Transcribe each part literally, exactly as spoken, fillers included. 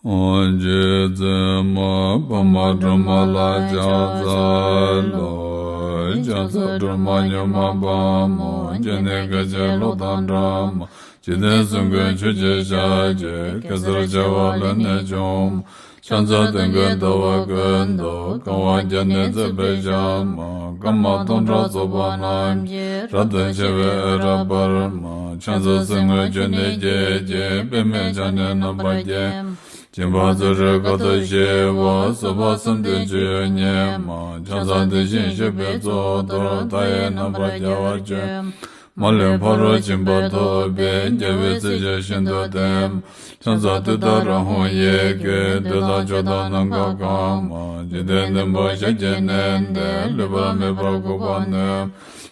རྗེ་བཙུན་མ་འཕགས་མ་སྒྲོལ་མ་ལ་ཕྱག་འཚལ་ལོ། ཕྱག་འཚལ་སྒྲོལ་མ་མྱུར་མ་དཔའ་མོ། སྤྱན་ནི་སྐད་ཅིག་གློག་དང་འདྲ་མ། འཇིག་རྟེན་གསུམ་མགོན་ཆུ་སྐྱེས་ཞལ་གྱི། གེ་སར་བྱེ་བ་ལས་ནི་བྱུང་མ། ཕྱག་འཚལ་དུས་ཀུན་ཟླ་བ་ཀུན་ཏུ། གང་བ་བརྒྱ་ནི་བརྩེགས་པའི་ཞལ་མ། སྐར་མ་སྟོང་ཕྲག་ཚོགས་པ་རྣམས་ཀྱིས། རབ་ཏུ་ཕྱེ་བའི་འོད་རབ་འབར་མ། ཕྱག་འཚལ་གསེར་དངུལ་ཆུ་ནས་སྐྱེས་ཀྱི། པདྨས་ཕྱག་ནི་རྣམ་པར་བརྒྱན་མ། སྦྱིན་པ་ཚུ་རོལ་ཁ་ཐུག་ཞི་བ། བཟོད་པ་བསམ་གཏན་སྤྱོད་ཡུལ་ཉིད་མ། ཕྱག་འཚལ་དེ་བཞིན་གཤེགས་པའི་གཙུག་ཏོར། མཐའ་ཡས་རྣམ་པར་རྒྱལ་བར་སྤྱོད་མ། མ་ལུས་ཕ་རོལ་ཕྱིན་པ་ཐོབ་པའི། རྒྱལ་བའི་སྲས་ཆེན་ཤིན་ཏུ་བརྟན་མ། ཕྱག་འཚལ་ཏུཏྟཱ་ར་ཧཱུྃ་ཡི་གེ། བདུད་དང་ཕྱོགས་དང་ནམ་མཁའ་གང་མ། འཇིག་རྟེན་བདུན་པོ་ཞལ་གྱིས་མནན་ཏེ། ལུས་པ་མེད་པར་འགུགས་པར་ནུས་མ།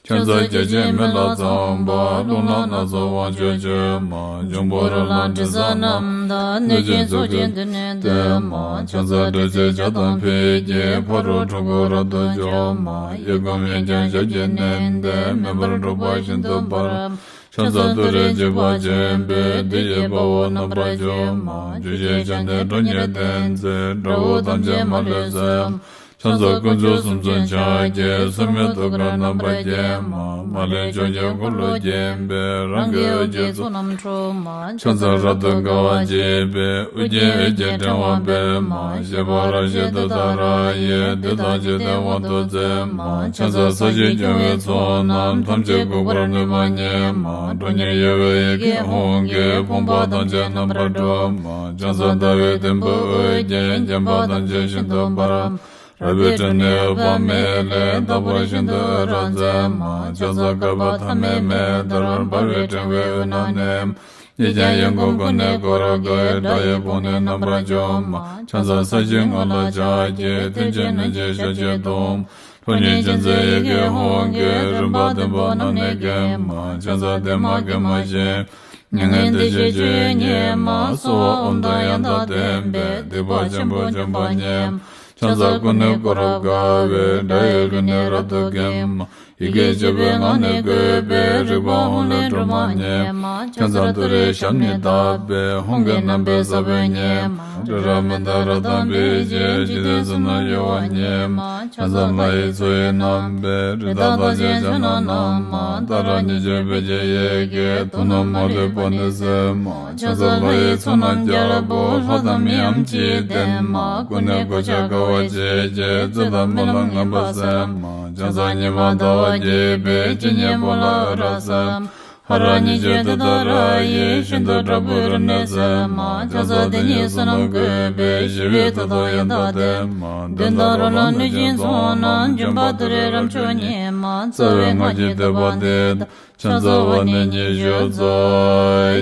ཕྱག་འཚལ་བརྒྱ་བྱིན་མེ་ལྷ་ཚངས་པ། རླུང་ལྷ་སྣ་ཚོགས་དབང་ཕྱུག་མཆོད་མ། འབྱུང་པོ་རོ་ལངས་དྲི་ཟ་རྣམས་དང་། གནོད་སྦྱིན་ཚོགས་ཀྱིས་མདུན་ནས་བསྟོད་མ། ཕྱག་འཚལ་དྲི་ཟའི་ཆར་དང་ཕུད་ཀྱིས། ཕ་རོལ་འཁྲུལ་འཁོར་རབ་ཏུ་འཇོམས་མ། གཡས་བསྐུམ་གཡོན་བརྐྱང་ཞབས་ཀྱིས་མནན་ཏེ། མེ་འབར་འཁྲུག་པ་ཤིན་ཏུ་འབར་མ། ཕྱག་འཚལ་ཏུ་རེ་འཇིགས་པ་ཆེན་པོས། བདུད་ཀྱི་དཔའ་བོ་རྣམ་པར་འཇོམས་མ། བཅུ་ཞལ་ཕྱག་ནི་ཁྲོ་གཉེར་ལྡན་མཛད། དགྲ་བོ་ཐམས་ཅད་མ་ལུས་གསོད་མ། ཕྱག་འཚལ་དཀོན་མཆོག་གསུམ་མཚོན་ཕྱག་རྒྱའི། སོར་མོས་ཐུགས་ཀར་རྣམ་པར་བརྒྱན་མ། མ་ལུས་ཕྱོགས་བཅུར་འཁོར་ལོས་བརྒྱན་པའི། རང་གི་འོད་ཀྱི་ཚོགས་རྣམས་འཁྲུག་མ། ཕྱག་འཚལ་རབ་ཏུ་དགའ་བ་བརྗིད་པའི། ཨོ་རྒྱན་འོད་ཀྱི་ཕྲེང་བ་སྤེལ་མ། བཞད་པ་རབ་བཞད་ཏུཏྟཱ་ར་ཡིས། བདུད་དང་འཇིག་རྟེན་དབང་དུ་མཛད་མ། ཕྱག་འཚལ་ས་གཞི་སྐྱོང་བའི་ཚོགས་རྣམས། ཐམས་ཅད་འགུགས་པར་ནུས་པ་ཉིད་མ། ཁྲོ་གཉེར་གཡོ་བའི་ཡི་གེ་ཧཱུྃ་གིས། ཕོངས་པ་ཐམས་ཅད་རྣམ་པར་སྒྲོལ་མ། ཕྱག་འཚལ་ཟླ་བའི་དུམ་བུས་དབུ་བརྒྱན། བརྒྱན་པ་ཐམས་ཅད་ཤིན་ཏུ་འབར་མ། རལ་པའི་ཁྲོད་ནས་འོད་དཔག་མེད་ལས། དག་པ་ཤིན་ཏུ་འོད་རབ་མཛད་མ། ཕྱག་འཚལ་བསྐལ་པ་ཐ་མའི་མེ་ལྟར། འབར་བའི་ཕྲེང་བའི་དབུས་ན་གནས་མ། གཉིས་ཀྱང་ཡང་སྒོས་ཀུན་ནས་བསྐོར་དགའི། དགྲ་ཡི་དཔུང་ནི་རྣམ་པར་འཇོམས་མ། ཕྱག་འཚལ་ས་གཞིའི་ངོས་ལ་ཕྱག་རྒྱའི། མཐུ་ཆེན་གནོད་སྦྱིན་ཞལ་གྱི་གདོང་མ། ཁྲོ་གཉེར་ཅན་མཛད་ཡི་གེ་ཧཱུྃ་གིས། རིམ་པ་བདུན་པོ་རྣམས་ནི་འགེམས་མ། ཕྱག་འཚལ་བདེ་མ་དགེ་མ་ཅན། མྱ་ངན་འདས་ཞི་སྤྱོད་ཡུལ་ཉིད་མ། གསོལ་བ་ཨོཾ་དང་ཡང་དག་ལྡན་པས། སྡིག་པ་ཆེན་པོ་འཇོམས་པ་ཉིད་མ། ཕྱག་འཚལ་ཀུན་ནས་བསྐོར་རབ་དགའ་བའི། དགྲ་ཡི་རླུང་ནི་རབ་ཏུ་འགེམས་མ། ཡི་གེ་བཅུ་པའི་ངག་ནི་བཀོད་པའི། རིག་པ་ཧཱུྃ་ལས་སྒྲོལ་མ་ཉིད་མ། ཕྱག་འཚལ་ཏུ་རེའི་ཞབས་ནི་བརྡབས་པས། ཧཱུྃ་གི་རྣམ་པའི་ས་བོན་ཉིད་མ། རི་རབ་མནྡ་ར་དང་འབིགས་བྱེད། འཇིག་རྟེན་གསུམ་རྣམས་གཡོ་བ་ཉིད་མ། ཕྱག་འཚལ་ལྷ་ཡི་མཚོ་ཡི་རྣམ་པའི། རི་དྭགས་རྟགས་ཅན་ཕྱག་ན་བསྣམས་མ། ཏཱ་ར་གཉིས་བརྗོད་བོད་ཀྱི་ཡི་གེས། དུག་རྣམས་མ་ལུས་པ་ནི་སེལ་མ། ཕྱག་འཚལ་ལྷ་ཡི་ཚོགས་རྣམས་རྒྱལ་པོ། ལྷ་དང་མིའམ་ཅི་ཡིས་བསྟེན་མ། ཀུན་ནས་གོ་ཆ་དགའ་བ་བརྗིད་ཀྱིས། རྩིབས་དང་སྨོན་ལམ་ངན་པ་སེལ་མ། ཕྱག་འཚལ་ཉི་མ་ཟླ་བ་རྒྱས་པའི། སྤྱན་གཉིས་པོ་ལ་འོད་རབ་གསལ་མ། ཧ་ར་གཉིས་བརྗོད་ཏུཏྟཱ་ར་ཡིས། ཤིན་ཏུ་དྲག་པོའི་རིམས་ནད་སེལ་མ། ཕྱག་འཚལ་དེ་ཉིད་བསོད་ནམས་བཀོད་པའི། ཞི་བའི་མཐུ་སྟོབས་ཡང་དག་ལྡན་མ། གདོན་དང་རོ་ལངས་གནོད་སྦྱིན་ཚོགས་རྣམས། འཇོམས་པ་ཏུ་རེ་རབ་མཆོག་ཉིད་མ། རྩ་བའི་སྔགས་ཀྱི་བཟླས་པ་འདི་དང་། ཕྱག་འཚལ་བ་ནི་ཉི་ཤུ་རྩ་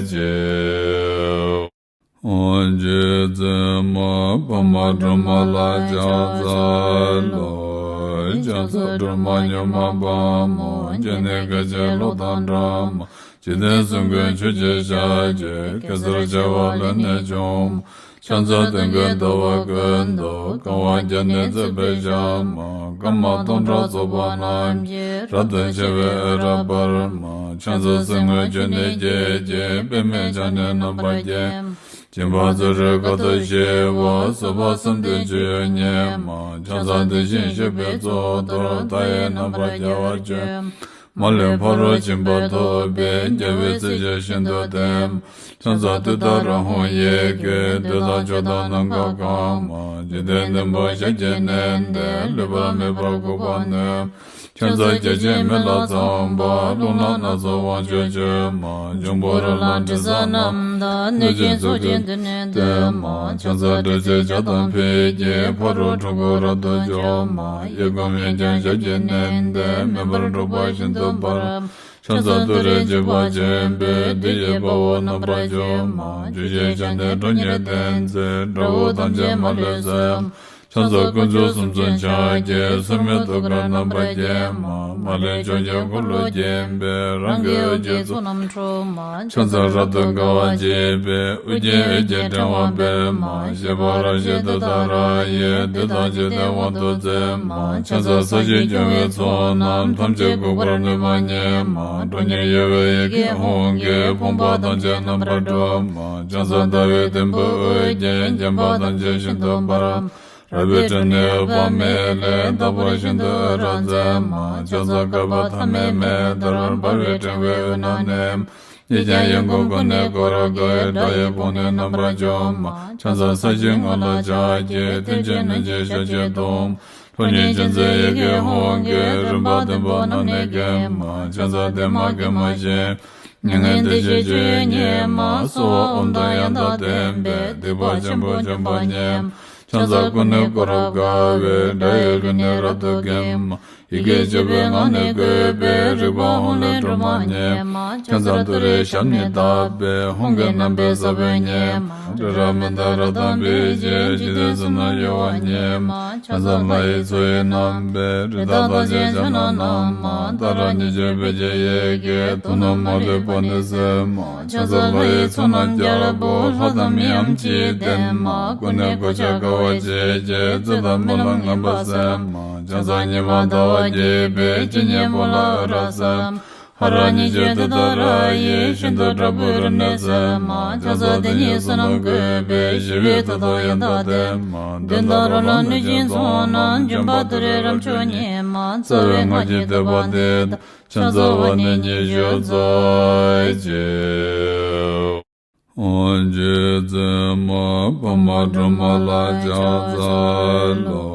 གཅིག་རྗེ་བཙུན་མ་འཕགས་མ་སྒྲོལ་མ་ལ་ཕྱག་འཚལ་ལོ། ཕྱག་འཚལ་སྒྲོལ་མ་མྱུར་མ་དཔའ་མོ། སྤྱན་ནི་སྐད་ཅིག་གློག་དང་འདྲ་མ། འཇིག་རྟེན་གསུམ་མགོན་ཆུ་སྐྱེས་ཞལ་གྱི། གེ་སར་བྱེ་བ་ལས་ནི་བྱུང་མ། ཕྱག་འཚལ་དུས་ཀུན་ཟླ་བ་ཀུན་ཏུ། གང་བ་བརྒྱ་ནི་བརྩེགས་པའི་ཞལ་མ། སྐར་མ་སྟོང་ཕྲག་ཚོགས་པ་རྣམས་ཀྱིས། རབ་ཏུ་ཕྱེ་བའི་འོད་རབ་འབར་མ། ཕྱག་འཚལ་གསེར་དངུལ་ཆུ་ནས་སྐྱེས་ཀྱི། པདྨས་ཕྱག་ནི་རྣམ་པར་བརྒྱན་མ། སྦྱིན་པ་ཚུ་རོལ་ཁ་ཐུག་ཞི་བ། བཟོད་པ་བསམ་གཏན་སྤྱོད་ཡུལ་ཉིད་མ། ཕྱག་འཚལ་དེ་བཞིན་གཤེགས་པའི་གཙུག་ཏོར། མཐའ་ཡས་རྣམ་པར་རྒྱལ་བར་སྤྱོད་མ། མ་ལུས་ཕ་རོལ་ཕྱིན་པ་ཐོབ་པའི། རྒྱལ་བའི་སྲས་ཆེན་ཤིན་ཏུ་བརྟན་མ། ཕྱག་འཚལ་ཏུཏྟཱ་ར་ཧཱུྃ་ཡི་གེས། བདུད་དང་ཕྱོགས་དང་ནམ་མཁའ་གང་མ། འཇིག་རྟེན་བདུན་པོ་ཞལ་གྱིས་མནན་ཏེ། ལུས་པ་མེད་པར་འགུགས་པར་ནུས་མ། ཕྱག་འཚལ་བརྒྱ་བྱིན་མེ་ལྷ་ཚངས་པ། རླུང་ལྷ་སྣ་ཚོགས་དབང་ཕྱུག་མཆོད་མ། འབྱུང་པོ་རོ་ལངས་དྲི་ཟ་རྣམས་དང་། གནོད་སྦྱིན་ཚོགས་ཀྱིས་མདུན་ནས་བསྟོད་མ། ཕྱག་འཚལ་དྲི་ཟའི་ཆར་དང་ཕུད་ཀྱིས། ཕ་རོལ་འཁྲུལ་འཁོར་རབ་ཏུ་འཇོམས་མ། གཡས་བསྐུམ་གཡོན་བརྐྱང་ཞབས་ཀྱིས་མནན་ཏེ། མེ་འབར་འཁྲུག་པ་ཤིན་ཏུ་འབར་མ། ཕྱག་འཚལ་ཏུ་རེ་འཇིགས་པ་ཆེན་པོས། བདུད་ཀྱི་དཔའ་བོ་རྣམ་པར་འཇོམས་མ། བཅུ་ཞལ་ཕྱག་ནི་ཁྲོ་གཉེར་ལྡན་མཛད། དགྲ་བོ་ཐམས་ཅད་མ་ལུས་གསོད་མ། ཕྱག་འཚལ་དཀོན་མཆོག་གསུམ་མཚོན་ཕྱག་རྒྱའི། སྲུང་མའི་ཐུགས་ཀར་རྣམ་པར་བརྒྱན་མ། མ་ལུས་ཕྱོགས་བཅུའི་འཁོར་ལོ་བརྒྱན་པའི། རང་གི་འོད་ཀྱི་ཚོགས་རྣམས་འཁྲུགས་མ། ཕྱག་འཚལ་རབ་ཏུ་དགའ་བ་བརྗིད་པའི། ཨོ་རྒྱན་འོད་ཀྱི་ཕྲེང་བ་སྤེལ་མ། བཞད་པ་རབ་བཞད་ཏུཏྟཱ་ར་ཡིས། བདུད་དང་འཇིག་རྟེན་དབང་དུ་མཛད་མ། ཕྱག་འཚལ་ས་གཞི་སྐྱོང་བའི་ཚོགས་རྣམས། ཐམས་ཅད་འགུགས་པར་ནུས་པ་ཉིད་མ། ཁྲོ་གཉེར་གཡོ་བའི་ཡི་གེ་ཧཱུྃ་གིས། ཕོངས་པ་ཐམས་ཅད་རྣམ་པར་སྒྲོལ་མ། ཕྱག་འཚལ་ཟླ་བའི་དུམ་བུས་དབུ་རྒྱན། བརྒྱན་པ་ཐམས་ཅད་ཤིན་ཏུ་འབར་མ། རལ་པའི་ཁྲོད་ནས་འོད་དཔག་མེད་ལས། རྟག་པར་ཤིན་ཏུ་འོད་རབ་མཛད་མ། ཕྱག་འཚལ་བསྐལ་པ་ཐ་མའི་མེ་ལྟར། འབར་བའི་ཕྲེང་བའི་དབུས་ན་གནས། ཡིད་ཀྱང་ཡིད་འགུགས་ཀུན་ནས་བསྐོར་དགའ་བའི། དགྲ་ཡི་དཔུང་ནི་རྣམ་པར་འཇོམས་མ། ཕྱག་འཚལ་ས་གཞིའི་ངོས་ལ་ཕྱག་བགྱི། མཐིལ་གྱིས་བསྣུན་ཅིང་ཞབས་ཀྱིས་བརྡུང་། ཁྲོ་གཉེར་ཅན་མཛད་ཡི་གེ་ཧཱུྃ་གིས། རིམ་པ་བདུན་པོ་རྣམས་ནི་འགེམས་མ། ཕྱག་འཚལ་བདེ་མ་དགེ་མ་ཞི། མྱ་ངན་འདས་ཞི་སྤྱོད་ཡུལ་ཉིད་མ། གསོལ་བ་ཨོཾ་དང་ཡང་དག་ལྡན་པས། སྡིག་པ་ཆེན་པོ་འཇོམས་པ་ཉིད་མ། ཕྱག་འཚལ་ཀུན་ནས་བསྐོར་རབ་དགའ་བའི། དགྲ་ཡི་ལུས་ནི་རབ་ཏུ་འགེམས་མ། ཡི་གེ་བཅུ་པའི་ངག་ནི་བཀོད་པའི། རིག་པ་ཧཱུྃ་ལས་སྒྲོལ་མ་ཉིད་མ། ཕྱག་འཚལ་ཏུ་རེའི་ཞབས་ནི་བརྡབས་པས། ཧཱུྃ་གི་རྣམ་པའི་ས་བོན་ཉིད་མ། རི་རབ་མནྡ་ར་དང་འབིགས་བྱེད། འཇིག་རྟེན་གསུམ་རྣམས་གཡོ་བ་ཉིད་མ། ཕྱག་འཚལ་ལྷ་ཡི་མཚོ་ཡི་རྣམ་པའི། རི་དྭགས་རྟགས་ཅན་ཕྱག་ན་བསྣམས་མ། ཏཱ་ར་གཉིས་བརྗོད་བོད་ཀྱི་ཡི་གེས། དུག་རྣམས་མ་ལུས་པ་ནི་སེལ་མ། ཕྱག་འཚལ་ལྷ་ཡི་ཚོགས་རྣམས་རྒྱལ་པོ། ལྷ་དང་མིའམ་ཅི་ཡིས་བསྟེན་མ། ཀུན་ནས་གོ་ཆ་དགའ་བ་བརྗིད་ཀྱིས། རྩོད་དང་རྨི་ལམ་ངན་པ་སེལ་མ། ཕྱག་འཚལ་ཉི་མ་ཟླ་བ་རྒྱས་པའི། སྤྱན་གཉིས་པོ་ལ་འོད་རབ་གསལ་མ། ཧ་ར་གཉིས་བརྗོད་ཏུཏྟཱ་ར་ཡིས། ཤིན་ཏུ་དྲག་པོའི་རིམས་ནད་སེལ་མ། ཕྱག་འཚལ་དེ་ཉིད་བསོད་ནམས་བཀོད་པའི། ཞི་བའི་མཐུ་སྟོབས་ཡང་དག་ལྡན་མ། གདོན་དང་རོ་ལངས་གནོད་སྦྱིན་ཚོགས་རྣམས། འཇོམས་པ་ཏུ་རེའི་རབ་མཆོག་ཉིད་མ། རྩ་བའི་སྔགས་ཀྱི་བསྟོད་པ་འདི་དང་། ཕྱག་འཚལ་བ་ནི་ཉི་ཤུ་རྩ་གཅིག་རྗེ་བཙུན་མ་པདྨ་སྒྲོལ་མ་ལ་ཕྱག་འཚལ་ལོ།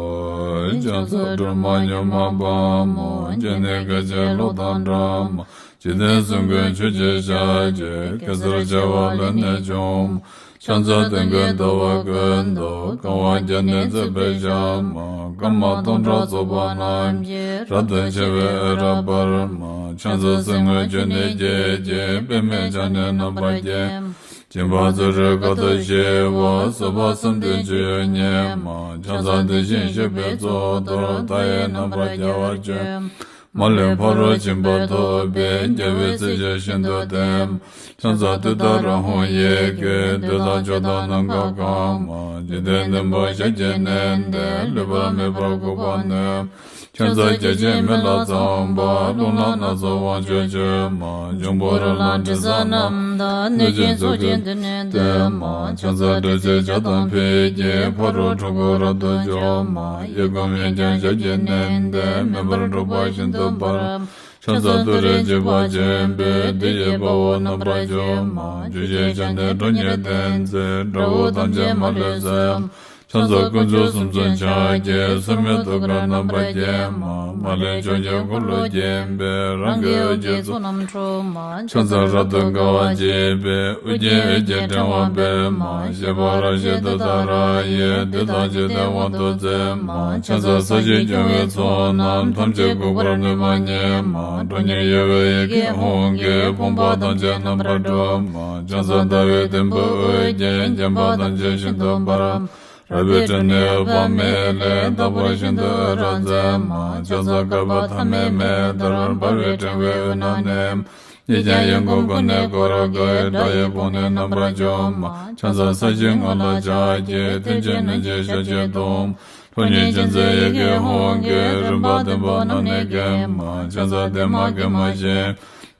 ཕྱག་འཚལ་སྒྲོལ་མ་མྱུར་མ་དཔའ་མོ། སྤྱན་ནི་སྐད་ཅིག་གློག་དང་འདྲ་མ། འཇིག་རྟེན་གསུམ་མགོན་ཆུ་སྐྱེས་ཞལ་གྱི། གེ་སར་བྱེ་བ་ལས་ནི་བྱུང་། ཕྱག་འཚལ་དུས་མགོན་ཟླ་བ་ཀུན་ཏུ། གང་བ་བརྒྱ་ནི་བརྩེགས་པའི་ཞལ་མ། སྐར་མ་སྟོང་ཕྲག་ཚོགས་པ་རྣམས་ཀྱིས། རབ་ཏུ་ཕྱེ་བའི་འོད་རབ་འབར་མ། ཕྱག་འཚལ་སེམས་དངོས་བཅུ་ནི་བརྗིད་ཀྱིས། པདྨས་ཕྱག་ནི་རྣམ་པར་བརྒྱན། སྦྱིན་པ་ཚུ་རོལ་གར་དུ་ཞི་བ། གསོལ་བ་གསུམ་ལྡན་སྤྱོད་ཡུལ་ཉིད་མ། ཕྱག་འཚལ་དེ་བཞིན་གཤེགས་པའི་གཙུག་ཏོར། མཐའ་ཡས་རྣམ་པར་རྒྱལ་བར་སྤྱོད། མ་ལུས་ཕ་རོལ་ཕྱིན་པ་ཐོབ་པའི། རྒྱལ་བའི་སྲས་ཆེན་ཤིན་ཏུ་ལྡན། ཕྱག་འཚལ་ཏུཏྟཱ་ར་ཧཱུྃ་ཡི་གེས། བདུད་དང་ཕྱོགས་དང་ནམ་མཁའ་གང་མ། འཇིག་རྟེན་བདུན་པོ་ཞབས་ཀྱིས་མནན་ཏེ། ལུས་པ་མེད་པར་འགུགས་པར་ནུས། ཕྱག་འཚལ་བརྒྱ་བྱིན་མེ་ལྷ་ཚངས་པ། རླུང་ལྷ་སྣ་ཚོགས་དབང་ཕྱུག་མཆོད་མ། འབྱུང་པོ་རོ་ལངས་དྲི་ཟ་རྣམས་དང་། གནོད་སྦྱིན་ཚོགས་ཀྱིས་མདུན་ནས་བསྟོད་མ། ཕྱག་འཚལ་དྲི་ཟའི་ཆར་དང་ཕུད་ཀྱིས། ཕ་རོལ་འཁྲུལ་འཁོར་རབ་ཏུ་འཇོམས་མ། གཡས་བསྐུམ་གཡོན་བརྐྱང་ཞབས་ཀྱིས་མནན་ཏེ། མེ་འབར་འཁྲུག་པ་ཤིན་ཏུ་འབར། ཕྱག་འཚལ་ཏུ་རེའི་འཇིགས་པ་ཆེན་པོས། བདུད་ཀྱི་དཔའ་བོ་རྣམ་པར་འཇོམས་མ། བཅུ་བཞིའི་ཞལ་ནི་ཁྲོ་གཉེར་ལྡན་མཛད། དགྲ་བོ་ཐམས་ཅད་མ་ལུས་གསོད། ཕྱག་འཚལ་དཀོན་མཆོག་གསུམ་མཚོན་ཕྱག་རྒྱའི། སྲུང་མའི་ཐུགས་ཀར་རྣམ་པར་བརྒྱན་མ། མ་ལུས་ཕྱོགས་བཅུའི་འཁོར་ལོས་བརྒྱན་པའི། རང་གི་འོད་ཀྱི་ཚོགས་རྣམས་འཁྲུགས་མ། ཕྱག་འཚལ་རབ་ཏུ་དགའ་བ་བརྗིད་པའི། ཨོ་རྒྱན་འོད་ཀྱི་ཕྲེང་བ་སྤེལ་མ། བཞད་པ་རབ་བཞད་ཏུཏྟཱ་ར་ཡིས། བདུད་དང་འཇིག་རྟེན་དབང་དུ་མཛད་མ། ཕྱག་འཚལ་ས་གཞི་སྐྱོང་བའི་ཚོགས་རྣམས། ཐམས་ཅད་འགུགས་པར་ནུས་པ་ཉིད་མ། ཁྲོ་གཉེར་གཡོ་བའི་ཡི་གེ་ཧཱུྃ་གིས། ཕོངས་པ་ཐམས་ཅད་རྣམ་པར་སྒྲོལ་མ། ཕྱག་འཚལ་ཟླ་བའི་དུམ་བུས་དབུ་རྒྱན། བརྒྱན་པ་ཐམས་ཅད་ཤིན་ཏུ་འབར། རལ་པའི་ཁྲོད་ནས་འོད་དཔག་མེད་ལས། རྟག་པར་ཤིན་ཏུ་འོད་རབ་མཛད་མ། ཕྱག་འཚལ་བསྐལ་པ་ཐ་མའི་མེ་ལྟར། འབར་བའི་ཕྲེང་བའི་དབུས་ན་གནས། ཡིད་ཀྱང་ཡིད་འགུགས་ཀུན་ནས་བསྐོར་དགའི། དགྲ་ཡི་དཔུང་ནི་རྣམ་པར་འཇོམས་མ། ཕྱག་འཚལ་ས་གཞིའི་ངོས་ལ་ཕྱག་གི། མཐིལ་གྱིས་བསྣུན་ཅིང་ཞབས་ཀྱིས་བརྡུང་། ཁྲོ་གཉེར་ཅན་མཛད་ཡི་གེ་ཧཱུྃ་གིས། རིམ་པ་བདུན་པོ་རྣམས་ནི་འགེམས་མ། ཕྱག་འཚལ་བདེ་མ་དགེ་མ་ཞི།